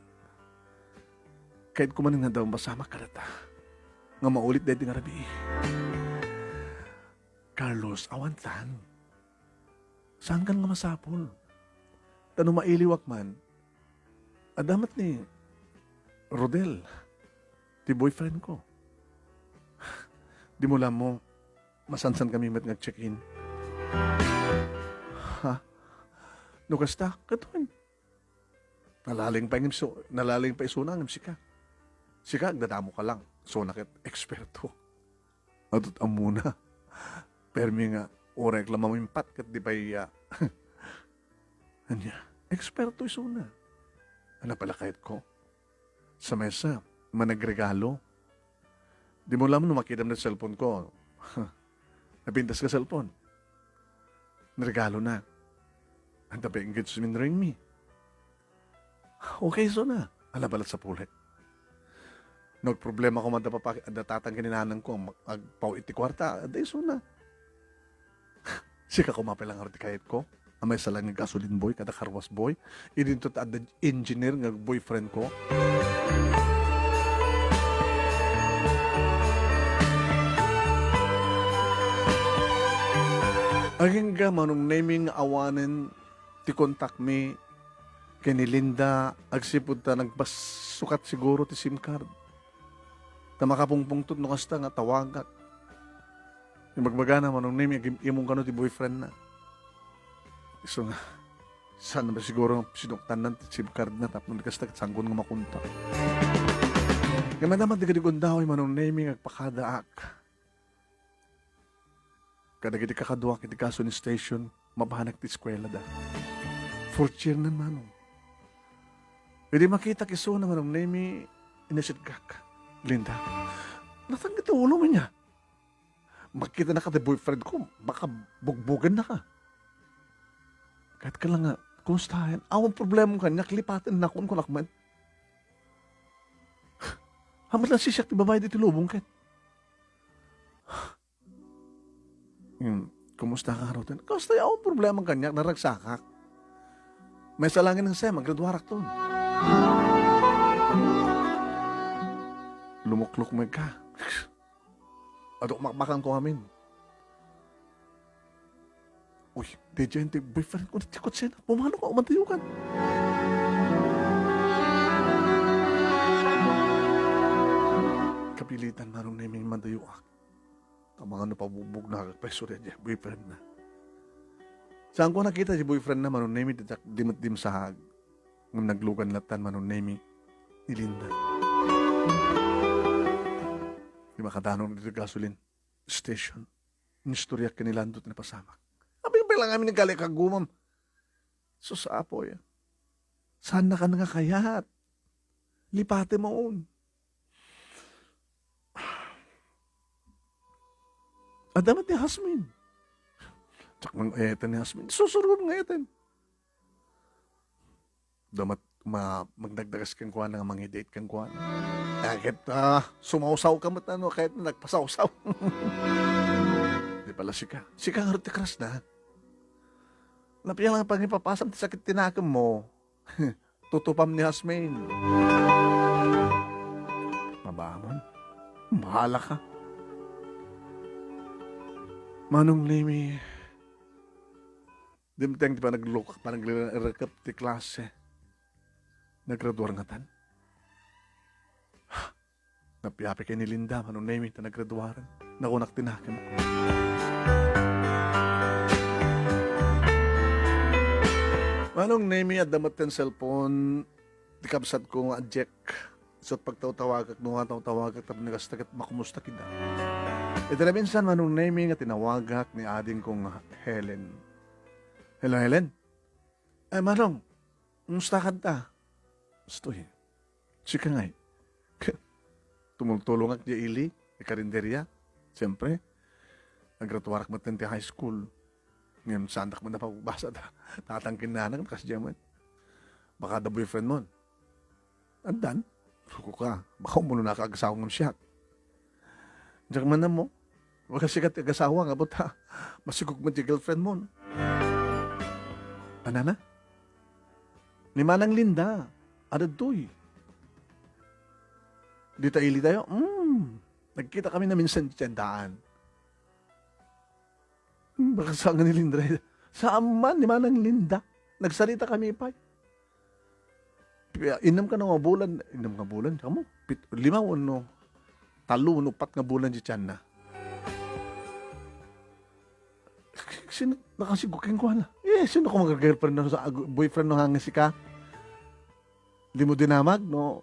Ket ko manen nga adda mapasamak kadata. Nga maulit daydi nga rabii. Carlos, awan tan. Saankan nga masapul. Ta no mailiwak man, adda met ni Rodel, ti boyfriend ko. Di mo lam mo, masansan kami met nga check-in. Ha? No kasta, katuan. Nalaling pa ngem so, nalaling pa isuna ngem sika. Sika, agdadamo ka lang. So, naket eksperto. Adut ammona. Permi nga, uray la mamimpat ket di pay, ah, ania, eksperto isuna. Ania pay la kayatko? Sa mesa, managregalo. Di mo lam no makitam ti cellphone ko. Napintas ka cellphone. Niregalo na. Adda pay engagement ring mi. Okay, so na. Ala, balat sa pulit. Nagproblema ko man da papa, da tatang ken ni nanang ko, mag-, agpaw iti kwarta, adda isu na. Sika koma pay la ngarud ti kayatko. Amay sa lang nga gasoline boy, kada car wash boy. Idinto ta adda engineer nga boyfriend ko. Agingga, Manong Nemi, nga awanen ti kontakmi ken ni Linda agsipud ta nagbassukat siguro ti SIM card. Ta makapungpungtot no kasta nga tawagak. Ibagbagana, Manong Nemi, agim-imong kano ti boyfriend na. Isu nga, saan ba siguro sinuktannan ti SIM card na tapno di kasta ket sangkon nga makontak. Ngem adda met dagiti gundaway, Manong Nemi, nga agpakadaak kadagiti kakaduak iti gasoline station, mapanak ti eskuela da. Fourth year nan, Manong. Idi makitak isuna, Manong Nemi, inisitgak. Linda, natangget ti ulom ania? Makita na ka ti boyfriend ko, baka bugbugen na ka. Kahit ka lang nga, kumustaen? Awan problema kaniak, lipaten na kun kunak man. Hamat lang sisiak ti babae diti lubong ket. Hmm, kumusta ka, Roten? Kasta, awan problema kaniak, naragsakak. Maysa langin nga sem, aggraduarak ton. Lumuklok met ka. Aduk makmakan ko amin. Uy, di dyan, ti boyfriend ko, ti kutsena. Pumano ka, umantayo kan. Kapilitan, Manong Nemi, mantayoak. Amangan no pabugbog na agpaiso daydi boyfriend na. Saan ko nakita ti boyfriend na, Manong Nemi, di, di met dimsaag. Ngem naglugan lattan, Manong Nemi, ni Linda. Di makadanon iti gasoline station. Inistoryak ken ni Lando ti napasamak. Apay pay lang amin nagkali kagumam. Sus, Apo, ya. Saan na kan nga kayat? Lipate maun. Adda met ni Hasmin. Diak man eten ni Hasmin. Susurod nga eten. Damat ma-, magdagdagas kenkuana nga mangi-date kenkuana. Ket, ah, sumawsaw ka met, ano, kahit na nagpasawsaw. Di pala sika. Sika nga ti crush na. Napia lang pangipapasam ti sakit ti nakem mo. Tutupam ni Hasmin. Mabamon. Bahala ka. Manong Nemi, Dimteng ti panagluk-, panagrekep ti klase. Naggraduar ngatan. Napiapi kay ni Linda, Manong Nemi, ta naggraduaren. Nakunak ti nakem. Manong Nemi, adda met ti cellphone, ti kabsat ko nga Jack. Isut' pagtawtawagak, no, tawtawagak, tapno kasta ket makumusta kita. Iti naminsan, Manong Nemi, nga tinawagak ni ading ko nga Helen. "Hello, Helen." "Ay, Manong, kumusta kanta?" "Ustoy. Sika ngay?" Tumultulongak diay ili, karinderya. Siyempre, naggraduarak met ti high school. Ngem, saandak met napagbasa ta, tatangkinnanak, kas diay met. Baka adda boyfriend mo. Addan, suko ka, baka umuna ka agasawa ngem siak. Diak man ammo, baga sika ti agasawa nga, buta, masigog met ti girlfriend mo. Anana? Ni Manang Linda, adadtoy. Dita ili tayo, mm, nagkita kami na minsan ti tiendaan. Hmm, baka saan nga ni Linda. Saan man, ni Manang Linda. Nagsarita kami pay. Pi-, innem ka nga bulan, innem nga bulan, kamo? Pit-, lima wenno, talo wenno upat nga bulan ti tianna. Sino nakasigog kenkuana? Eh, sino ko mag-girlfriend no sa, boyfriend no hangin sika? Di mo dinamag, no?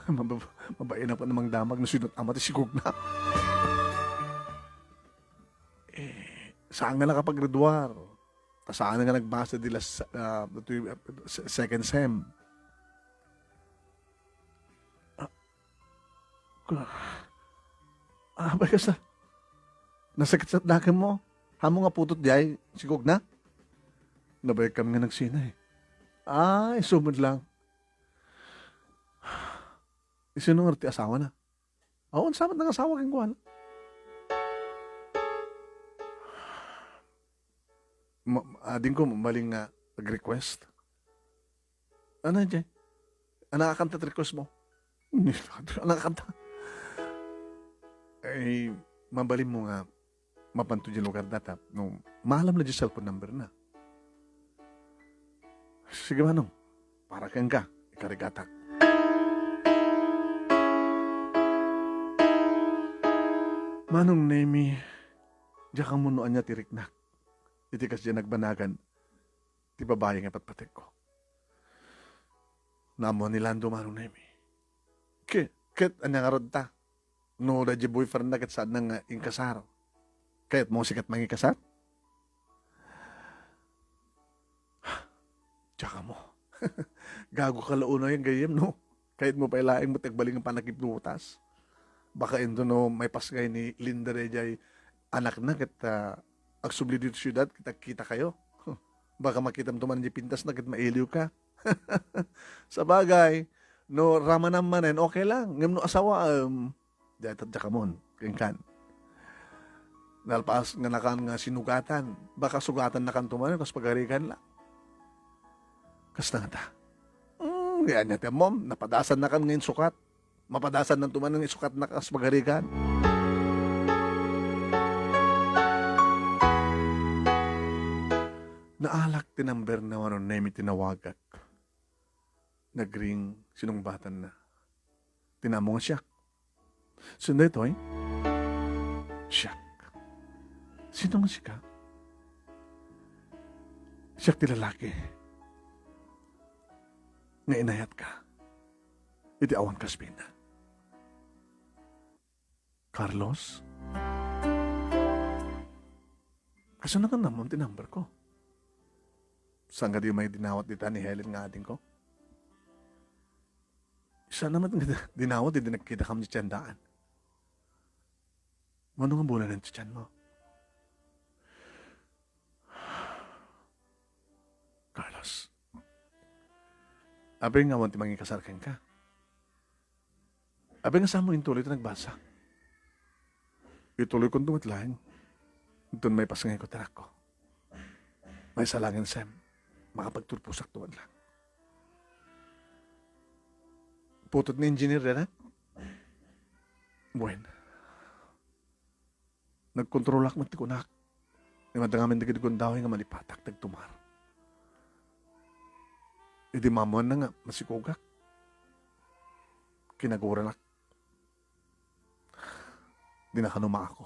Mabab-, mabain na pa namang damag no sino ama ti sigog na. Eh, saan nga nakapaggraduar? Ta saan nga nagbasa di las-, ah, ito'y, ah, se-, second sem? Ah, ka-, ah, basta, nasakit sa dakem mo. Amo nga putot diay, sigog na? Nabayag kami nga nagsina eh. Ah, isu met lang. Isino nga ti asawa na? Awan, sa met nangasawa kenkuana. Ma-, ading ko, maling nga ag-request. Ano, Jay? Ano nga kanta ti request mo? Ano nga kanta? Ay, mabalin mo nga, mapanto di lugar data, no, maalam na di cellphone number na. Sige, Manong, para kenka, ikarigatak. Manong Nemi, diak ammo no ania ti riknak. Iti kasdiay nagbanagan, ti babai nga patpategko. Naammoan ni Lando, Manong Nemi. Ke-, ket ania ngarud ta? No, daydi boyfriend na ket saanna nga inkasar. Kayatmo sika ti mangikasar? Diak ammo. Gago ka la unay gayyem, no? Kayatmo pay laeng met agbalin nga pannakiplutas. Baka inton no, maipasngay ni Linda daydiay anakna ket, ah, agsubli ditoy siudad ket agkita kayo. Baka makitam to man di pintas na ket mailiw ka. Sabagay, no ramanam manen, okay lang. Ngem no asawaem, diay tatdiak amon, kenkan. Nalpas nga nakan nga sinugatan, baka sugatannakan to manen, kas pagarigan la. Kasta ngata. Hmm, ania ti ammom, napadasannakan nga insukat. Mapadasan nan to manen nga isukatna kas pagarigan. Naalak ti number na Manong Nemi tinawagak. Nagring, sinungbatanna. Tinammo nga siak. Sino daytoy? Siak. Sino nga sika? Siak ti lalaki nga inayatka iti awan kaspina. Carlos? Kasano nga nammom ti number ko? Saan nga di may dinawat dita ni Helen nga ading ko? Saan naman nga dinawat, di nagkita kam di tiandaan? Mano nga bulan ang tiyan mo? Carlos. Apay nga awan ti mangikasar kenka? Apay nga saan mo intuloy ti nagbasa? Ituloy kon met laeng. Inton maipasngay ko ti anakko. Maisalangen, Sem. Makapagturposak tuad lang. Putot ni engineer, dana? Buen. Nagkontrolak met ti kunak. Ni madda ngamin dagiti gundaway nga malipatak, nagtumar. Idi maammoanna nga masikogak, kinaguranak. Dinak a numaako.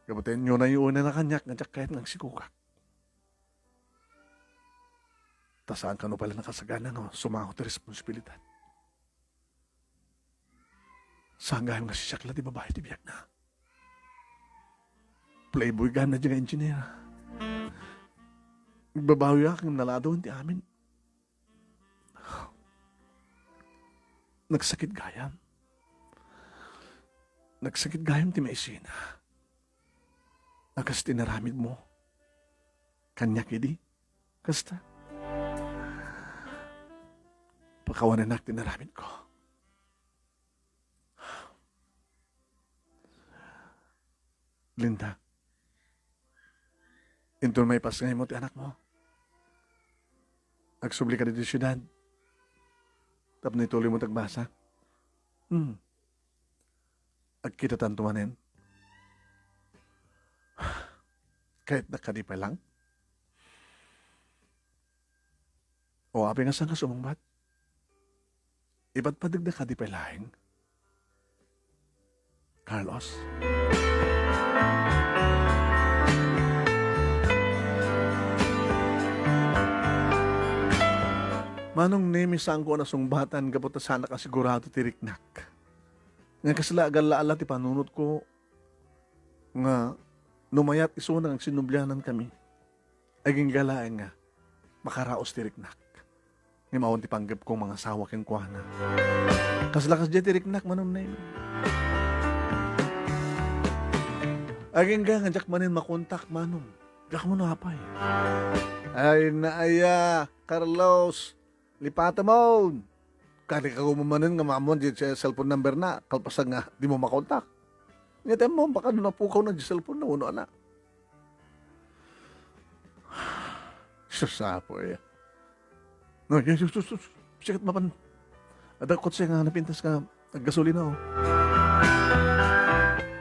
Gapu ta inyunayo unay kaniak nga diak kayat nga agsikogak. Ta saan kano pay la nakasagana nga sumango ti responsibilidad. Saan gayam nga siak la ti babai ti biagna. Playboy gayam na di nga engineer. Nagbabawiak ngem naladawen ti amin. Nagsakit gayam. Nagsakit gayam ti maisina. A kas ti inaramidmo kaniak idi. Kasta, pakawanenak ti inaramidko. Linda, inton maipasngaymo ti anakmo, agsubli ka ditoy siudad tapno ituloymo ti agbasa. Hmm. Agkitatanto manen. Kayatnak kadi pay laeng? O apay nga saan ka sumungbat? Ipadpadegda kadi pay laeng, Carlos? Manong Nemi, saanko a nasungbatan gapu ta saanak a sigurado ti riknak. Nga kasla agalla-alla ti panunotko nga no mayat isuna nga agsinnublianankami, agingga laeng nga makaraos ti riknak. Ngem awan ti panggepkong mangasawa kenkuana. Kasla kasdiay ti riknak, Manong Nemi. Agingga nga diak manen makontak, Manong. Diak ammo no apay. Ay, naaya, Carlos. Lipatem. Kadi ka manen nga maammoan diay cellphone number na, kalpasan nga dimo makontak. Nya ti ammom, baka no napukawna diay cellphone na, wenno ania. Sus, apo, eh. No, yes, sus, sus, sus. Sikat mapan. Adda kotse nga napintas nga aggasolina, oh.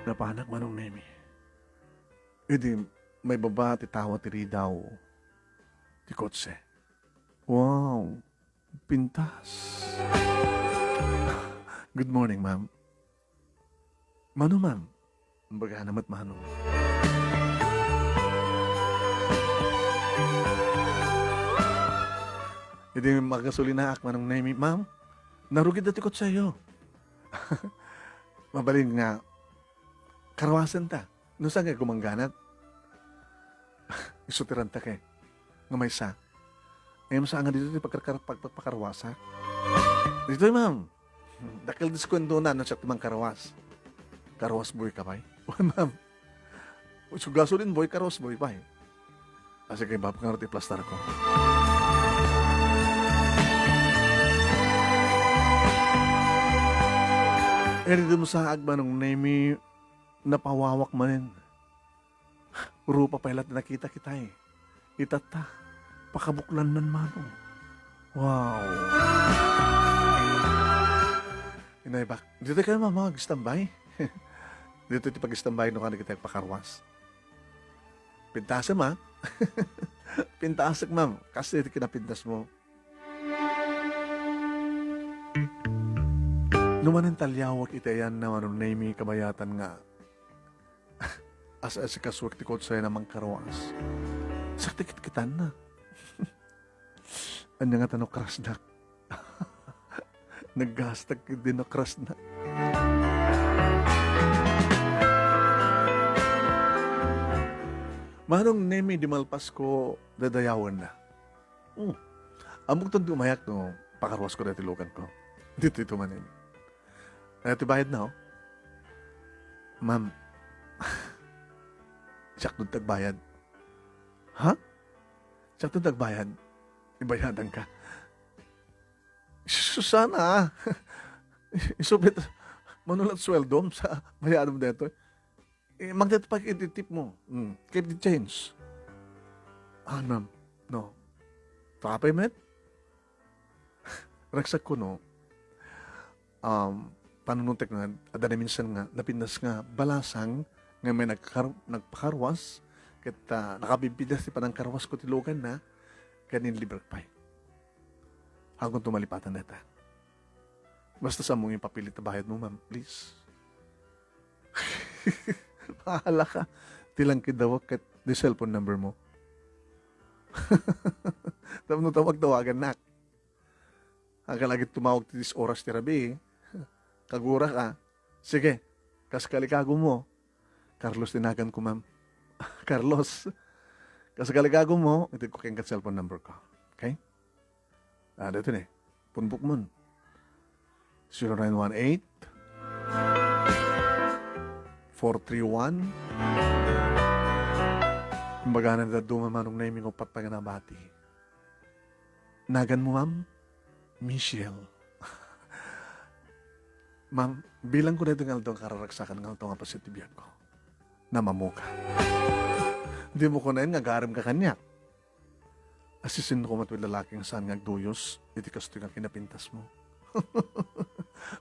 Napanak, Manong Nemi. Idi maibaba ti tawa ti ridaw ti kotse. Wow! Pintas. Good morning, ma'am. Mano, ma'am? Bagana met, mano. Idi magasolinaak, Manong Nemi, ma'am, narugit ti kotseyo. Mabalin nga, karwasen ta. No saan nga gumangganat? Isu ti ranta kay nga maysa. Ngem saan nga ditoy ti pagkarkar-, pag-, pagpakarwasa? Ditoy, ma'am. Dakkel diskwento na no siak ti mangkarwas. Karwas boy ka pay? Wen, ma'am. Isu gasolin boy, karwas boy pay. Asi kay bab nga ti plastar ko. Eri dumsaag, Manong Nemi, napawawak manen. Rupa pay la ti nakita kitay. Itatta, pakabuklannan, Manong. Wow. Inay bak-, ditoy kayo, mama, mag-standby. Ditoy ti pag-standby no kano kita pakarwas. Pintasem, ha? Pintasek, ma'am. Kasi ti kinapintas mo. No manen taliawak iti ayanna, Manong Nemi, kabayatan nga as-asikasuak ti kotse na mangkarwas. Sakti kitkitanna. Anya nga ta no krasnak? Naggastag di no krasnak. Manong Nemi, di malpas ko dadayawen na. Hmm. Ammok ton ti umayak no pakarwas ko daytoy lugan ko. Ditoy to manen. Ay, ti bayad na, oh. Ma'am, siak ton ti agbayad. Ha? Siak ton ti agbayad. Ibayadan ka. Susana, ah. Isupit, manulat sweldom sa bayadom daytoy. Eh, magdayta pag ititip mo. Hmm. Keep the change. Ah, ma'am. No. Tapay met? Ragsak ko, no? Um, panunutek nga, adda na minsan nga, napintas nga balasang nga may nagkar-, nagpakarwas, ket, ah, nakabibbidas ti panangkarwas ko ti lugan na, ken inlibrek pay. Haankonto malipatan dayta. Basta saanmo nga ipapilit ti bayadmo, ma'am, please. Bahala ka. Ti lang kidawak ket ti cellphone number mo. Tapno tawag-tawagannak. Agka la ket tumawag ti diyes oras ti rabii, kagura ka. Sige, kas kalikagum mo. Carlos ti naganko, ma'am. Carlos, kas kalikagum mo, itedko kenka ti cellphone number ko. Okay? Ah, dito ni. Punbok mon. Zero nine one eight, four three one. Kumbaga na dadduma, Manong Nemy, nga uppat pay nga nabati. Nagan mo, ma'am? Michelle. Ma'am, bilang ko daytoy nga aldaw nga kararagsakan nga aldaw nga paset ti biag ko. Namamoka. Dimo kunaen nga agarem ka kaniak. Asisienko met ti lalaki nga saan nga agduyos iti kastoy nga kinapintas mo.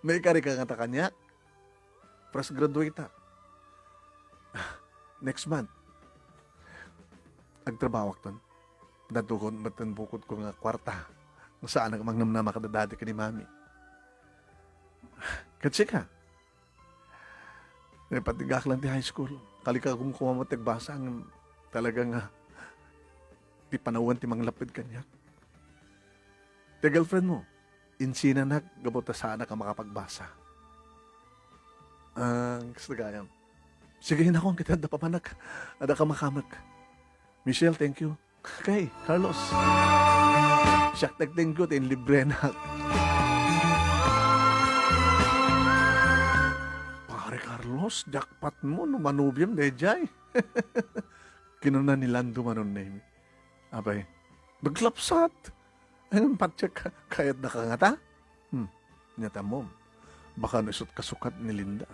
Maikari ka ngata kaniak? Fresh graduate-ak. Next month, agtrabahoakton. Daddukon met ti bukodko nga kuarta. Saanak mangnamnama kada dadi ken ni mami. Ket sika? Naipatnigak lang ti high school. Kalikagum koma met ti agbasa ngem talaga nga ti panawen ti manglaped kaniak. Ti girlfriend mo, insinanak gapu ta saanak a makapagbasa. Ah, kasta gayam. Sige, hinakon kita, adda pamanak. Adda kamakamek. Michelle, thank you. Kay, Carlos. Siak nag-thank you, ti inlibrenak. Pare Carlos, jackpot mo, no manubiam, dayjay. Kinuna ni Lando Manong Nemy. Apay, naglapsat. Ay, patiek, kayatna ka ngata? Hmm, nia ta ammom. Baka no isut kasukat ni Linda.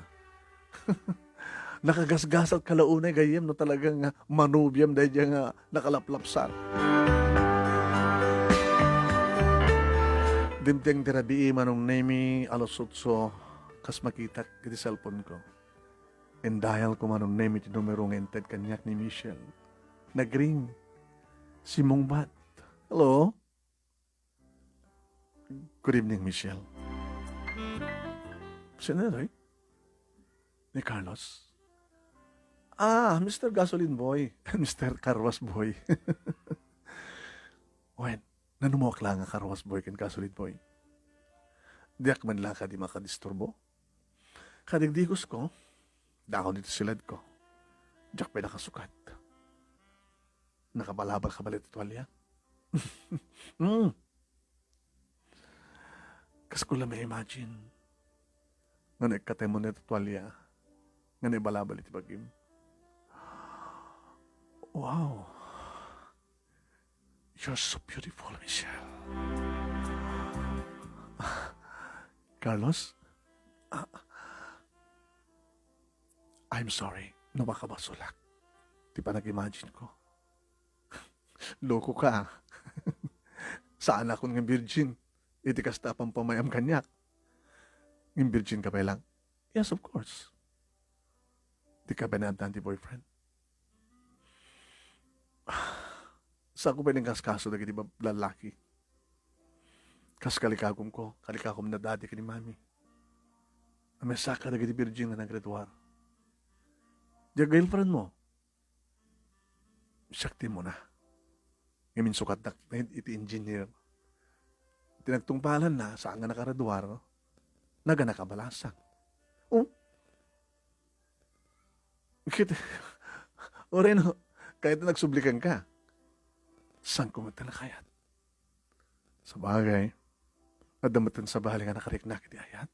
Nakagasgasat ka la unay gayyem no talaga nga manubiam daydiay nga nakalaplapsat. Dimteng ti rabii, Manong Nemy, alas otso, kas makitak iti cellphone ko. Indial ko, Manong Nemy, ti numero nga inted kaniak ni Michelle. Nagring. Simmungbat. Hello? Good evening, Michelle. Sino itoy? Ni Carlos? Ah, Mister Gasoline Boy. Mister Carwash Boy. Wen, nanumoak la nga Carwash Boy ken Gasoline Boy. Diak man la kadi makadisturbo. Kadigdigos ko, daon iti silad ko. Diak pay nakasukat. Nakabalabal ka bala iti tualya? Hmm. Kas ko la ma-imagine nga naikkatem mo iti tualya nga naibalabal iti bagim. Wow. You're so beautiful, Michelle. Carlos? Ah, I'm sorry no makabasolak ti panag-imagine ko. Loko ka. Saanakon nga virgin iti kasta a pampamayam kaniak. Ngem virgin ka pay lang? Yes, of course. Dika pay naaddan ti boyfriend? Saanko pay nga inkaskaso dagiti bab-, lallaki. Kas kalikagumko, kalikagum ni daddy ken ni mami. Amaysa kadagiti virgin nga naggraduar. Diay girlfriend mo, siak ti immuna. Ngem insukatnak iti engineer. Iti nagtungpalanna, saan nga naggraduar, no? Nagana ka bala, saan? Oh? Kit-, uray no, kayat nagsubli kenka. Saanko met ti nakayat? Sabagay, adda met ti sabali nga nakariknak iti ayat.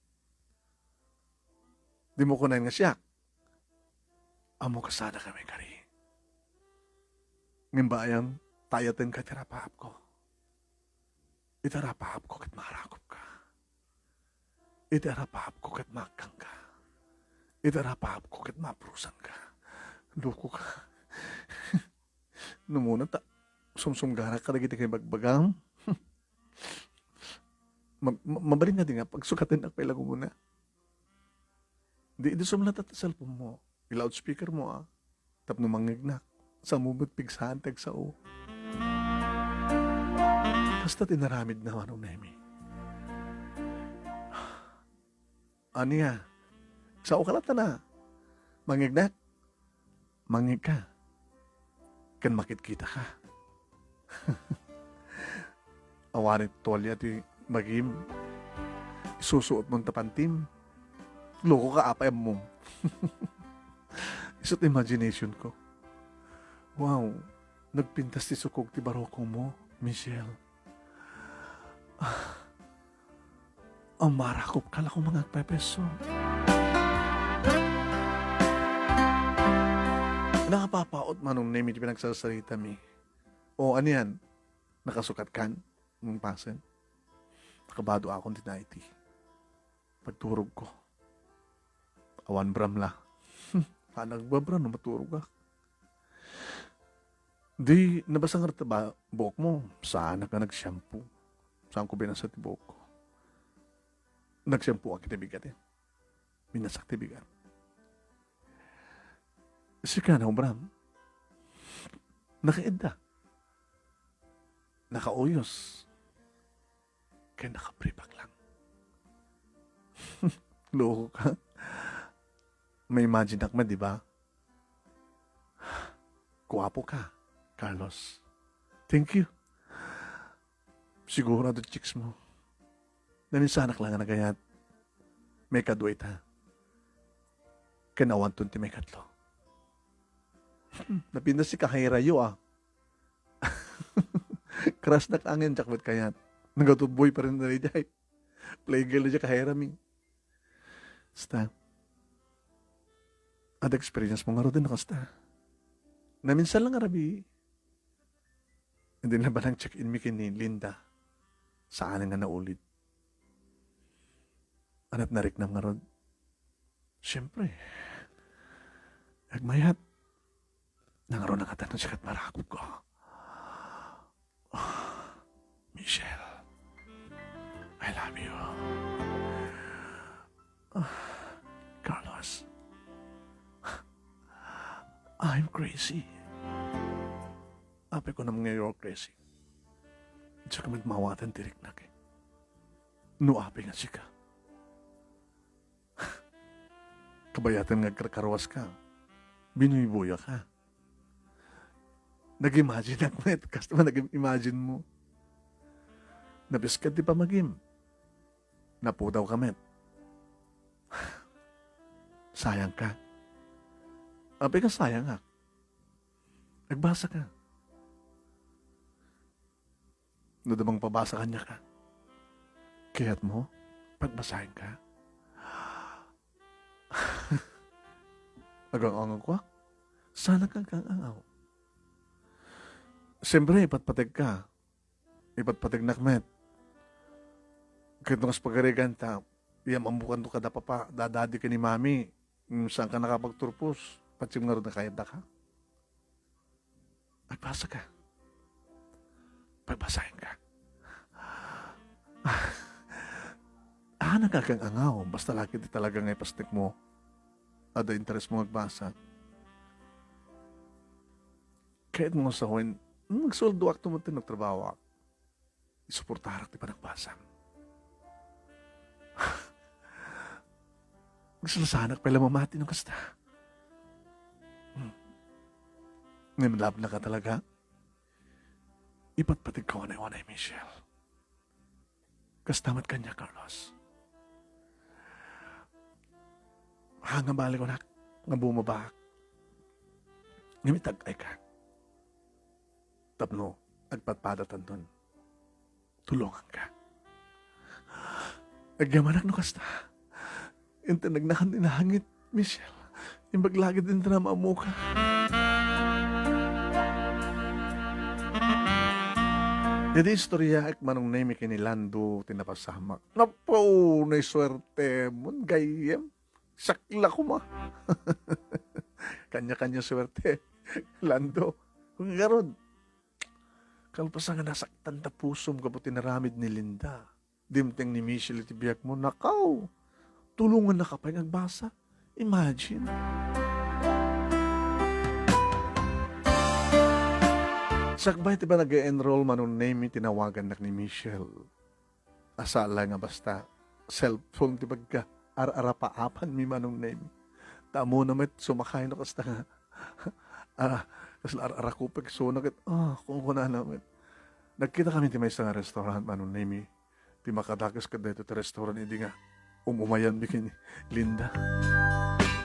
Dimo kunaen nga siak. Ammok a sadakami kari. Ngem bayam, ta ayatenka iti arapaapko. Iti arapaapko ket maarakupka. Iti arapaapko ket maakkangka. Iti arapaapko ket maaprusanka. Loko ka. No muna ta sumsumgarak kadagiti kaibagbagam. Ma-, ma-, mabalin nga di nga pagsukatennak pay la umuna. Di, di sumlatat ti cellphone mo. I-loudspeaker mo, ah. Tapno mangngegnak. Saanmo met pigsaan ti agsao. Kasta ti inaramidna, Manong Nemi. Ania? Sao ka latta na? Mangngegnak? Mangngeg ka? Ken makitkita ka? Awan ti tualya ti bagim. Isusuot mo ta pantim. Loko ka, apay ammom. Isu't imagination ko. Wow, nagpintas ti sukog ti barukongmo, Michelle. Ah, umarakop ka la kung mga agpepeso. Nakapapaot, Manong Nemi, ti pinagsasarita mi. O, anian? Nakasukat kan? Ang pasen? Nakabado akon ti night. Pagturog ko. Awan bram la. Anak, babra no maturog ka. Di, nabasa nga rita ba, buhok mo? Saan ka nag-shampoo? Saan ko binasa ti buhok ko? Nag-shampoo ka ti bigat eh. Binasak ti bigat. Sika na, Obram. Nakaedda. Nakauyos. Kaya nakapribak lang. Loko ka. May imagine ak man, di ba? Guwapo ka, Carlos. Thank you. Siguro adu chicks mo. Naminsanak lang nga nagayat. May kadua ita. Kanawanton ti may katlo. Napintas ti kahayrayo, ah. Crush nak angin, Jack, ba't kayat? Nagatuboy pa rin na rin, jay. Playgirl na dyan, kahayra mi. Basta. At experience mo nga rin, nakasta. Naminsan lang arabi. Hindi na ba nang check-in mi kini Linda? Saan nga naulid? Anat nariknam nga ron? Siyempre. Agmayat. Nangaro na katan sikat marakop ko. Michelle, I love you. Carlos, I'm crazy. Apay ko naman nga you're crazy. Diak met maawatan ti riknak eh. No apay nga sika. Kabayatan nga agkarkarwas ka. Binuybuya ka. Nag-imagine ak met. Kasta man nag-imagine mo. Nabiskad ti pamagim. Napudaw ka met. Sayang ka. Apay ka sayang ak. Nagbasa ka. No, damang pabasa kanya ka. Kayat mo? Pagbasahin ka? Agang-angaw ko, ah. Sana kang kang angaw. Siyempre, ipatpateg ka. Ipatpateg nak met. Kahit nung pagarigan ta, iya mambukan to kada papa, dadadi ka ni mami. Mm, saan ka nakapagturpos? Patsim nga ron nakayat da ka? Magbasa ka. Pagbasahin ka. Ah, nakagang-angaw. Basta laki di talaga nga ipasnek mo. Ada interes mo magbasa. Kayat mo nga sawen, magsueldoak tumutun nagtrabahoak. Isuportarak ti panagbasam. Magsalasanak pay la mamati no kasta. Hmm. Ngem love na ka talaga? Ipatpateg ka unay-unay, Michelle. Kasta met kanya, Carlos. Haan nga bali ko nak nga bumabaak. Ngem itag-ay ka. Tapno agpadpadatanton. Tulongan ka. Agyamanak no kasta. Inton nagnakan ti nangit, Michelle. Imbag lagid inton ammoka. Iti istorya, ek manong Nemi ken ni Lando ti napasamak. Napaunay suerte mon, gayyem. Sakla koma. Kanya-kanya suerte. Lando. Ngarud, kalpasan nga nasaktan ta pusom gapu ti naramid ni Linda. Dimteng ni Michelle iti biag mo. Nakaw! Tulongan na ka pay nga agbasa. Imagine. Sakbay ti panag-enroll, Manong Nemi, tinawagannak ni Michelle. Asala nga basta cellphone ti bagga, ar-arapaapanmi, Manong Nemi. Ta ammona met sumakay no kasta nga, ah, kasla ar-arakupek, so naket, ah, kunkunana met. Nagkita kami ti maysa nga restaurant, Manong Nemi. Ti makadakes ket daytoy ti restaurant idi nga um-umayanmi ken ni Linda.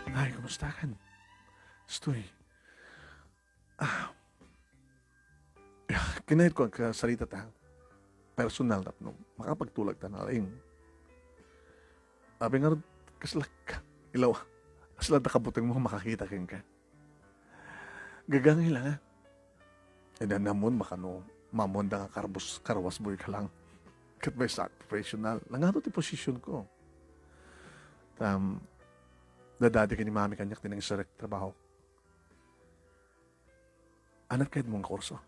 Ay, kumusta kan? Stoy. Ah. Kinayat ko agkasarita ta. Personal tapno makapagtulag ta na laing. Abi ngarud, kasla ka. Ilaw, kasla da kabuteng mo makakita kenka. Gagangay lang, ah. E, da namon makano, mamon da nga karbus-, karwas boy ka lang. Ket maysa professional. Nangano ti position ko. Tam, dadati ken ni mami kaniak ti nangserrek trabaho. Anat kayat mo nga kurso?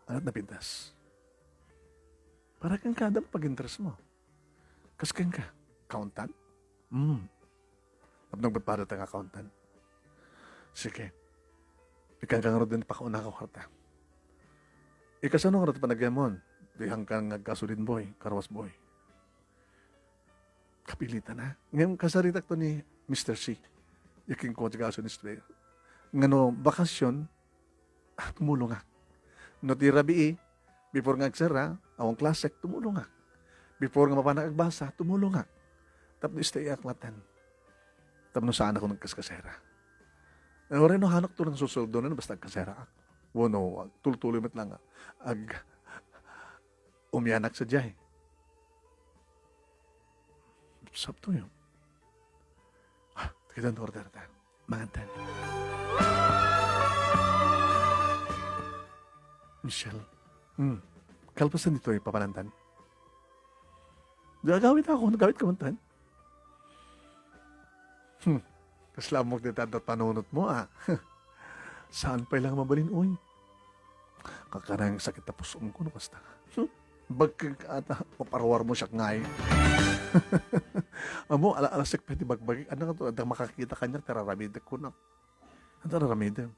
Anat napintas? Para kenka, adda pag-interest mo. Kas kenka, accountant? Hmm. Tapno agpadpada ta nga accountant. Sige. Ikan ka ngarud din pakauna ka kwarta. Ikasano ngarud panagayamon? Dihan ka nga gasoline boy, car wash boy. Kapilitan, ha? Ngayon, kasaritak to ni Mister C. Yakin ko, tiga aso ni Mister A. Ngano, bakasyon, ah, tumulongak. No ti rabii, before nga agserra, awan klasek, tumulongak. Before nga mapanak agbasa, tumulongak. Tapno stay ak matan. Tapno saan ako nagkaskasera. Eh, uray no hanok to lang susueldo na, basta agkasera ak. Wano, tultuloy met lang, ag-, umianak sa jay. Sapto yun. Ah, kita ang order ta. Mangantan. Michelle. Hmm. Kalpasan dito, eh, papanantan. Gagawit ako. Nagawit ka mantan. Hmm. Kasla mo dita da panunot mo, ah. Saan pay lang mabalin, uy? Kakarang sakit ta puson ko, no, kasta. Hmm? Bagkag ata, paparuar mo siya ngay. Amo, ala-, alasek pa ti bagbagi. Ano nga to? Adda makakita kanya, tararamidek ko na. Ano tararamidek?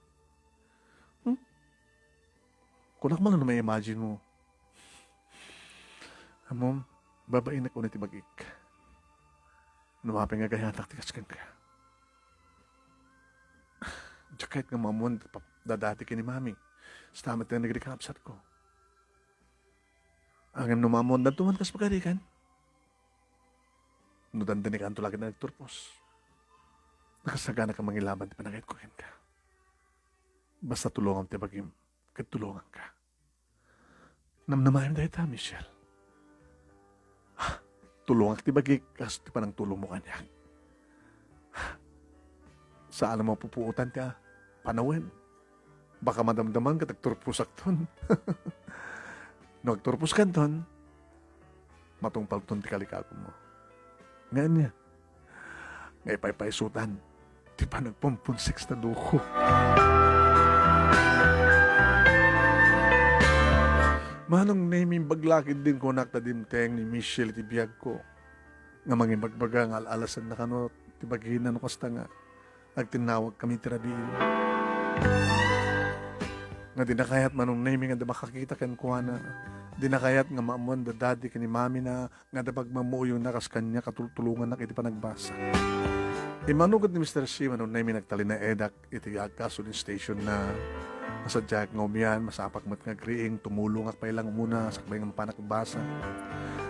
Hmm? Kunak man ano may imagine mo. Amo, babainak una ti bagik. Numapi nga gayatak ti kasken ka. Diak kayat nga mamon, dadati ken ni Mami. Stammet nga nagrikapsat ko. Ngem no mamon, dantuman kas pagarikan. No dandani kanto lagi na nagturpos. Nakasagana ka mangilaban ti panagayat ko kenka. Basta tulongam ti bagim, ket tulonganka. Namnamaem dayta, Michelle. Tulongak ti bagik, kas ti panangtulong mo kaniak. Saan a mapupuotan ti, ah, panawen. Baka madamdaman ket agturposakton. No agturposkanton, matungpalton ti kalikagum mo. Nga ania? Nga ipaypaysutan ti panagpumpunsek ta duko. Manong Nemi, imbag la ketdin kunak ta dimteng ni Michelle iti biagko. Nga mangibagbaga nga al-alasanna kano ti bagina no kasta nga agtinnawag kami ti rabii. Nga dina kayat, Manong Nemi, nga adda makakita kenkuana. Dina kayat nga maammoan da daddy ken ni mamina nga adda pagmamuyongna kas kaniak a tultulongannak iti panagbasa. Immano ket ni Mister C, Manong Nemi, nagtalinaedak iti gasolin station na. Nasadiaek nga umian, masapak met nga agriing, tumulongak pay lang umuna, sakbay nga mapanak agbasa.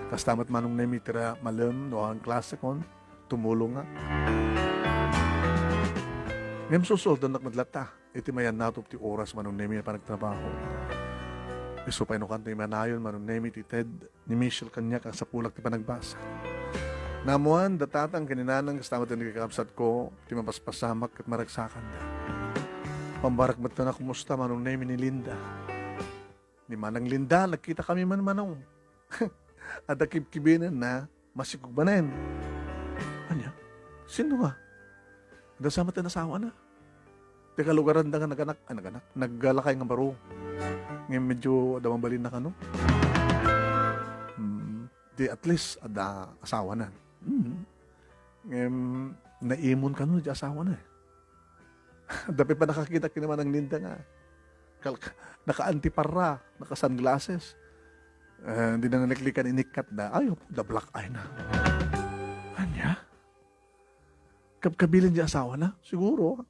Kasta met, Manong Nemi, ti ra-, malem no awan klasekon, tumulongak. Ngem susueldonak met latta iti mayannatop ti oras, Manong Nemi, a panagtrabaho. Isu pay no kanto imanayon, Manong Nemi, ti ted ni Michelle kaniak a sapulak ti panagbasa. Naammoan da tatang ken ni nanang kasta met ti nagkakabsatko ti mapaspasamak ket maragsakanda. Pambarak met a kumusta, Manong Nemi, ni Linda. Ni Manang Linda, nagkita kami man, Manong. Adda kibkibinenna, masikog manen. Ania? Sino nga? Adda sa met ti asawana. Ti kalugaranda nga naganak, ah, naganak, naggalakay nga baro. Ngem medyo adda mabalinna kano. Hmm, di at least adda asawana. Hmm. Ngem naimon kano di asawana, eh. Adda pay pannakakita ken ni Manang Linda nga Naka-antiparra, naka-sunglasses. Eh, di na naliklikan inikkat na. Ay, the black eye na. Ania? Kabkabilin di asawa na? Siguro.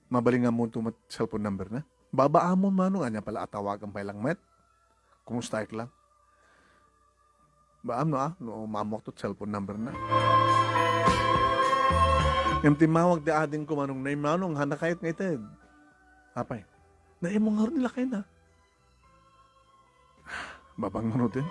Mabalingan mo to met cellphone number na? Babaamon, Manong, ania pala a tawagan pay lang met? Kumustaek lang? Baam no, ah, no, maammoak to cellphone number na. Ngem timmawag ti adingko, Manong Nay, Manong, haan kayat nga ited? Apay, naimong ngarud ni lakay na. Babang ngaruden.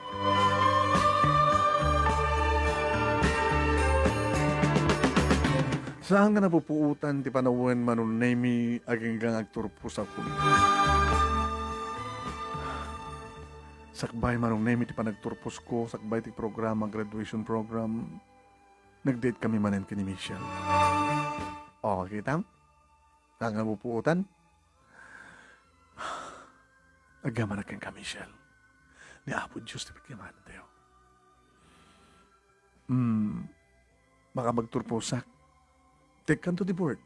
Saan nga napupuotan ti panawen, Manong Nemi, agingga nga agturpos ako. Sakbay, Manong Nemi, ti panagturposko, sakbay ti programa, graduation program, nag-date kami manen ken ni Michelle. O, kitam? Saan nga napupuotan? Agyamanak kenka, Michelle. Ni Apo Dios ti pagyamanantayo. Hmm, baka magturposak. Tekkanto ti board.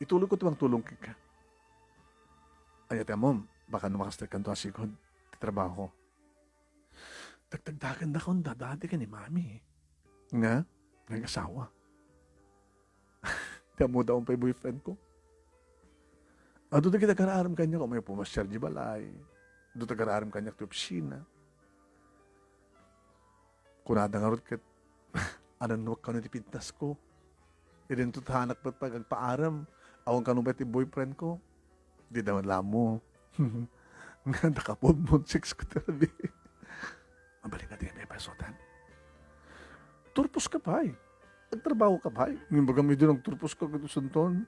Itulongko ti mangtulong kenka. Ania ti ammom, baka no makastekkanto a sigud ti trabaho. Dagdagdagandakon dadati ken ni Mami. Nga? Nga asawa. Ti ammoda, awan pay boyfriend ko. Adu dagiti agar-arem kaniak, umay pumasiar di balay. Adu ti agar-arem kaniak ti opisina. Kunada ngarud ket, anannuak kano ti pintasko. Idinto ti haanak met pay agpaarem. Awan kano met ti boyfriend ko. Di da man lamo. Nga nakapudmon sex ko ti rabii. Mabalin nga di nga pepesotan. Turposka pay. Agtrabahoka pay. Ngem bagam idi nagturposka ket isunton.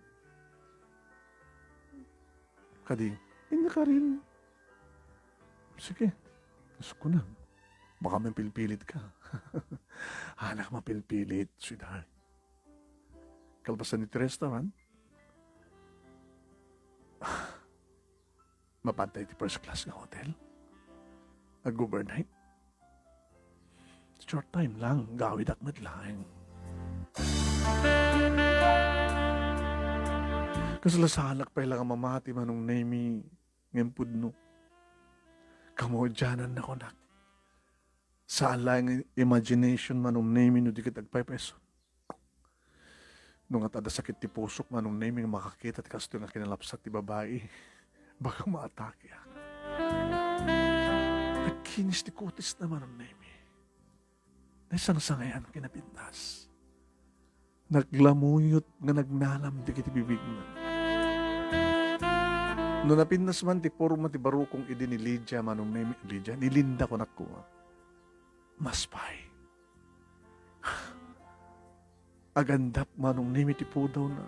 Kadi, inyakarin. Sige. Diyos ko na. Baka mapilpilitka. Anak, mapilpilit, sweetheart. Kalpasan iti restaurant, mapantay ti first class nga hotel. Ag-overnight. Short time lang, gawidak met laeng. Kasla saanak pay lang a mamati, Manong Nemi, ngem pudno. Kamudianan na kunak. Saan laeng imagination, Manong Nemi, no di ket agpaypayso. No nga adda sakit ti pusok, Manong Nemi, nga makakita ti kastoy nga kinalapsat ti babai, baka maatakeak. Nagkinis ti kutisna, Manong Nemi. Naisangsangayan kinapintas. Naglamuyot nga nagnalam dagiti bibigna. No napintas man ti porma ti barukong idi ni Lydia, Manong Nemi, Lydia, ni Linda, kunak koma. Mas pay. Agandap, Manong Nemi, ti pudawna,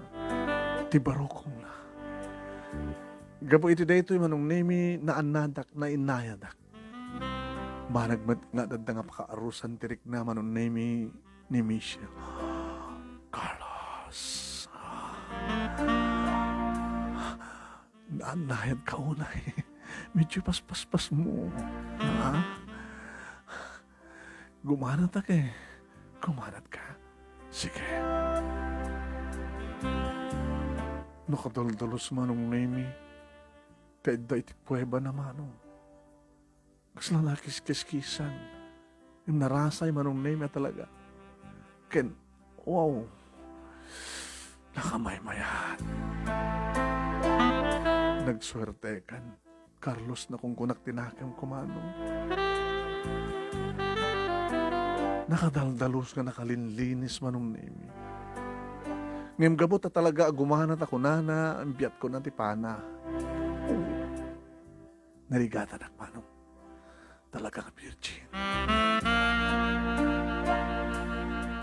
ti barukongna. Gapu iti daytoy, Manong Nemi, naannadak, nainnayadak. Banag met nga adda nga pakaarusan ti rikna, Manong Nemi, ni Michelle. Carlos. Naannayadka unay. Medyo paspaspasmo. Ha? Gumanatak eh. Gumanatka. Sige. Nakadaldalos, Manong Nemi. Kaidda iti kuweba na, Manong. Kasla nakiskiskisan. Ngem narasay, Manong Nemi, a talaga. Ken, wow, nakamaymayat. Nagsuertekan, Carlos, nakunkunak ti nakemko, Manong. Nakadaldalos nga nakalinlinis, Manong Nemi. Ngem gapu ta talaga a gumanat a kunana, biatkon ti pana. Narigatanak, Manong. Talaga nga virgin.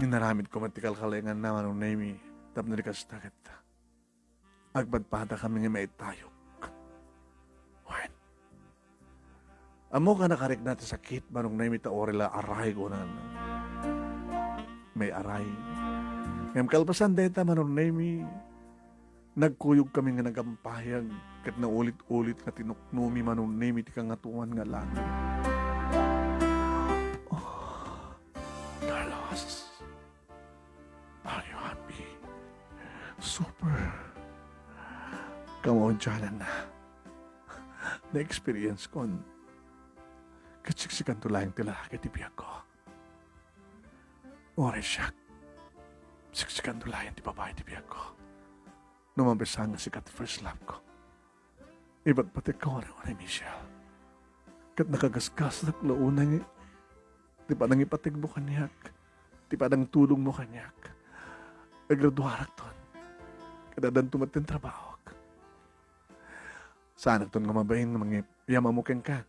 Inaramidko met ti kalkalenganna, Manong Nemi, tapno di kasta ket agpadpadakami nga maitayok. Wen. Ammok a nakarikna ti sakit, Manong Nemi, ta uray la aray, kunana. May aray. Ngem kalpasan dayta, Manong Nemi, nagkuyogkami nga nagampayag, ket naulit-ulit nga tinuknomi, Manong Nemi, ti Kangatoan nga Langit. Oh, Carlos, are you happy? Super. Awan siya na. Na-experience kon ket siksikanto laeng ti lalaki ti biagko. Uray siak, siksikanto laeng ti babai ti biagko. No mabisa nga sika ti first love ko. Ipatpategko ni Michelle. Ket nakagasgasak la unay ti panangipategmo kaniak, ti panangtulongmo kaniak. Agraduarakton. Ket addanto met ti trabahok. Saanakton nga mabain nga mangyam-ammo kenka,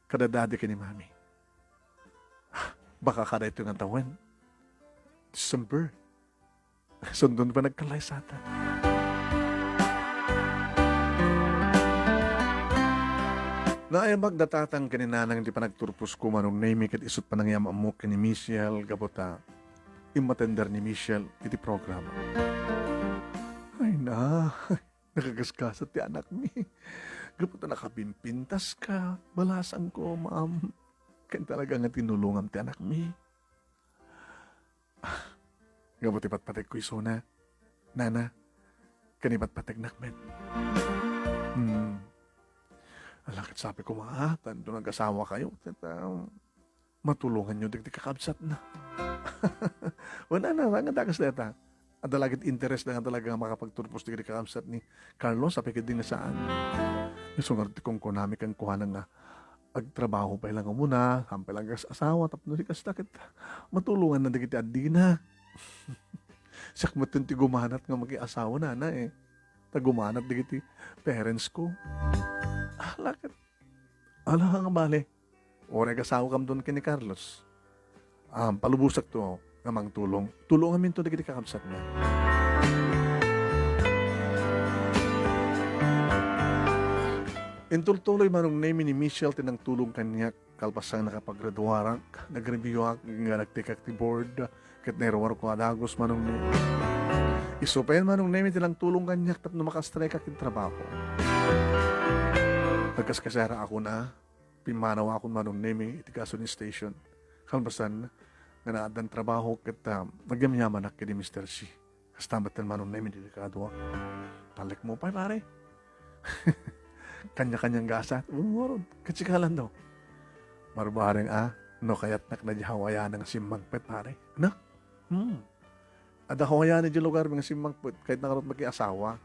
kada dadi ken ni mami. Baka kadaytoy nga tawen, December, sundon panagkallaysatan. Naayabak da tatang ken ni nanang ti panagturposko, Manong Nemy, ket isut' panangyam-ammo ken ni Michelle gapu ta immatender ni Michelle iti programa. Ay na, nakagasgasat ti anakmi. Gapu ta nakapimpintaska, balasangko, ma'am. Ken talaga nga tinulongam ti anakmi. Gapu ti patpategko isuna, nana, ken ipatpategnak met. Hmm. Ala, ket sabi ko, ma, ta no nag-asawakayo, ket, ah, matulonganyo dagiti kakabsatna. Wen, nana, nga dakas dayta. Adda la ket interes da nga talaga nga makapagturpos dagiti kakabsat ni Carlos, apay ketdi nga saan. Isu ngarud ti kunkunami kenkuana nga agtrabaho pay lang umuna, saan pay lang kas-asawa, tapno di kasta ket matulonganna dagiti addina. Siak metten ti gumanat nga makiasawa, nana, eh. Ta gumanat dagiti parents ko. Ala ket, ala nga bale. Uray agasawakamton ken ni Carlos, ah, palubosakto nga mangtulong. Tulonganminto dagiti kakabsatna. Intultuloy, Manong Nemy, ni Michelle ti nangtulong kaniak kalpasan nakapagraduarak, nagreviewak, nga nagtekak ti board, ket nairuarko a dagus, Manong Nemy. Isu pay, Manong Nemy, ti nangtulong kaniak tapno makastrike iti trabaho. Nagkaskasera ako na, pimmanawakon, Manong Nemy, iti gasoline station. Kalpasan nga naaddan trabaho ket, ah, nagyamyamanak ken ni Mister C. Kasta met ten, Manong Nemy, iti kaduak. Talekmo pay, pare. Kanya-kanyang gasat. Umurod. Katsikalan daw. Marbareng, ah, no kayatnak na di Hawaiian nga simmangpet, pare. Na? Hmm. Adda Hawaiian di lugar nga simmangpet, kayatna ngarud makiasawa.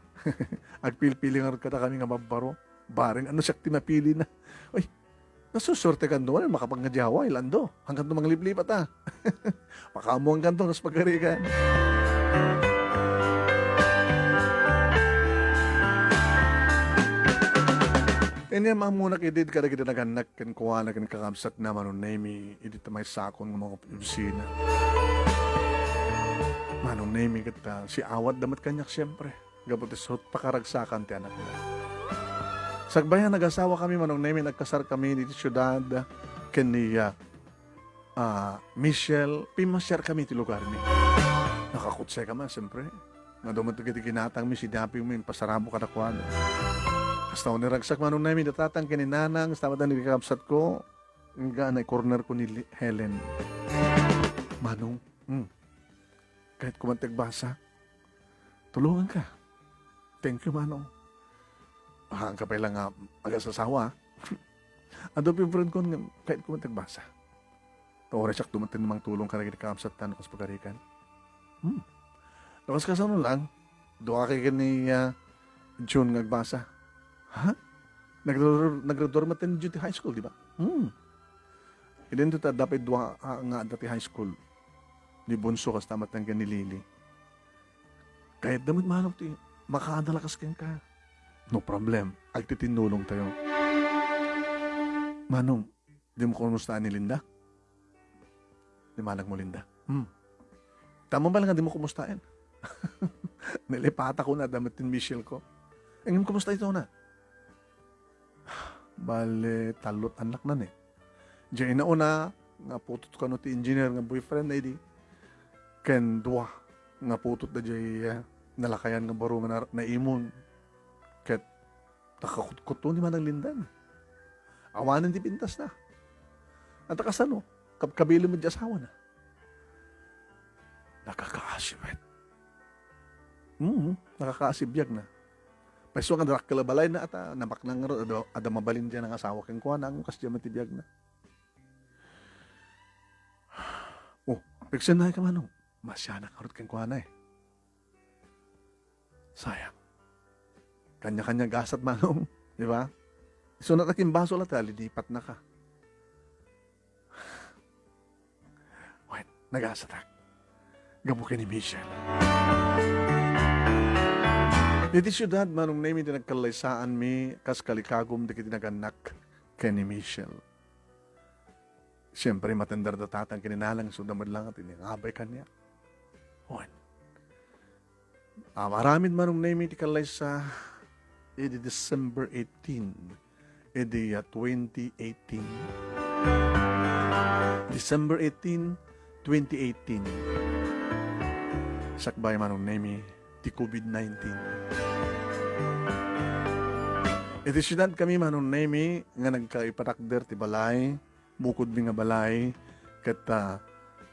Agpilpili ngarud kadakami nga babbaro. Bareng, ano siak ti mapili na? Uy, nasusuerte kanto, wala makapagngadi Hawaii, Lando. Hangkan to mangliplipat, ah. Makaammuan kanto, kas pagarikan. Inyam-ammonak idi kadagiti nagannak kenkuana ken kakabsatna, Manong Nemy, idi ta maysakon nga mga opisina. Manong Nemy, ket, ah, siawatda met kaniak, siempre, gapu ti sut pakaragsakan ti anakna. Sakbay a nagasawa kami, Manong Nemy, nagkasar kami iti siudad ken ni, ah, ah, Michelle, pimmasiar kami iti lugar mi. Nakakutseka man, siyempre. Nga dumatok iti ginatang mi, sinabi mi, impasarabo kadakuada. Kasta unay ragsak, Manong Nemy, da tatang ken ni nanang, kasta met ni kakabsat ko, nga na-corner ko ni Li-, Helen. Manong, hmm, kayatko man ti agbasa. Tulonganka. Thank you, Manong. Haanka pay lang nga agasasawa, ah. Adu ti friend ko nga kayatko man ti agbasa. Ta uray siak dumaton mangtulong kadagiti kakabsatna no kas pagarikan. Hmm. No kas kasano lang, dua kay ken ni, ah, June nga agbasa. Ha? Nagre-, nagreduar met ni June ti high school, di ba? Hmm. Idinto ta adda pay dua, ah, nga adda ti high school. Ni Bunso kasta met ken ni Lily. Kayatda met, Manong, ti makaadda la kas kenka. No problem. Agtitinnulongtayo. Manong, dimo kumustaen ni Linda? Ni manangmo Linda. Hmm. Tama ba nga dimo kumustaen? Nalipatak ko na damit ni Michelle ko. Ngem kumusta ito na? Bale, tallo't annakna ni. Diay nauna, nga putut kano ti engineer nga boyfriend na idi. Ken dua, nga putut da diay, eh, nalakayan nga baro nga na-, naimon. Ket nakakutkutto ni Manang Linda. Awanen ti pintasna. Ata kasano, kabkabilin met diay asawana. Nakakaasi met. Mm, nakakaasi biagna. Paiso nga dakkel a balayna, ata, nabaknang ngarud, adda, adda mabalin diay nga asawa kenkuana, ngem kasdiay met ti biagna. Oh, pigsennaay ka, Manong. Masianak ngarud kenkuana, eh. Sayang. Kanya-kanya gasat, Manong. Di ba? Isu na ta kimbasol, ata, linipatna ka. Wen, nagasatak. Gapu ken ni Michelle. Iti siudad, Manong Nemi, ti nagkallaysaanmi kas kalikagum dagiti nagannak ken ni Michelle. Siempre, matender da tatang ken ni nanang, isuda met laeng ti nangabay kaniak. Wen. Ah, maaramid, Manong Nemi, ti kallaysa idi December eighteen, idi, ah, twenty eighteen. December eighteen, twenty eighteen. Sakbay, Manong Nemi, ti covid nineteen. Iti siudad kami, Manong Nemi, nga nagkaipatakder ti balay, bukodmi nga balay, ket, ah,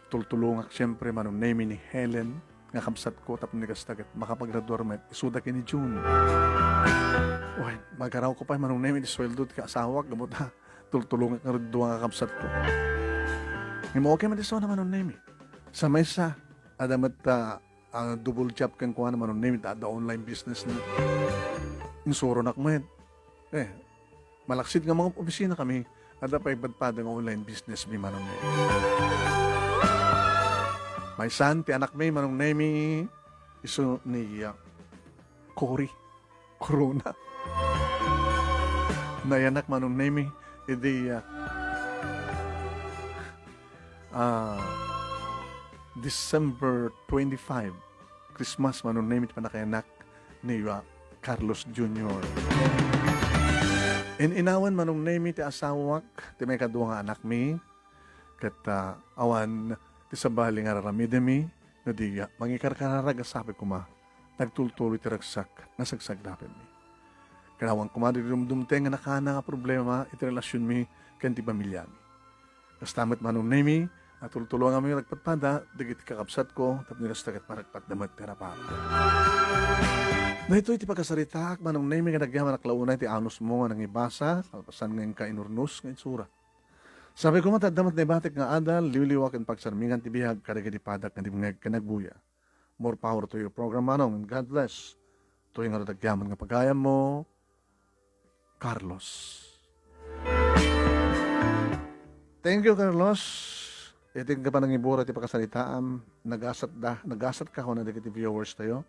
tultulongak siempre, Manong Nemi, ni Helen nga kabsatko, tapno ni kasta ket makapagraduar met isuda ken ni June. Uy, magarawko pay, Manong Nemi, ti sueldo ti kaasawak, gapu ta tultulongak ngarud dua nga kabsatko. Ngem okay met isuna, Manong Nemi. Sa maysa, adda met, ah, ah, double job kenkuana, Manong Nemi, ta adda online business na. Insuronak met. Eh, malaksid nga mga opisina kami, adda pay padpada nga online business mi, Manong Nemi. Maysan ti anakmi, Manong Nemi, isu ni, ah, Cory Corona. Nayanak, Manong Nemi, idi, ah, ah, December twenty-five, Christmas, Manong Nemi, ti pannakayanak ni, ah, Carlos Junior. In-inawan, Manong Nemi, ti asawak ti maikadua nga anakmi, ket, ah, awan ti sabali nga ar-aramidmi, no di, ah, mangikarkararag a sapay koma, nagtultuloy ti ragsak nga sagsagrapemmi. Ket awan koma ti dumdumteng nga nakana nga problema iti relasionmi ken ti pamiliami. Kasta met, Manong Nemi, a tultulonganmi nga nagpadpada dagiti kakabsatko, tapno kasta ket maragpatda met ti arap-arap. Daytoy ti pakasaritaak, Manong Nemi, nga nagyamanak la unay ti anusmo nga nangibasa, kalpasan nga inka inurnos nga insura. Sapay koma ta adda met naibatik nga adal, liwliwa ken pagsarmingan ti biag kadagiti padak nga dimngeg ken agbuya. More power to your program, Manong, and God bless. Toy nga nagyaman nga pagayammo, Carlos. Thank you, Carlos. Iti panangibura ti pakasaritaam, nagasat da, nagasat ka, kuna dagiti viewers tayo.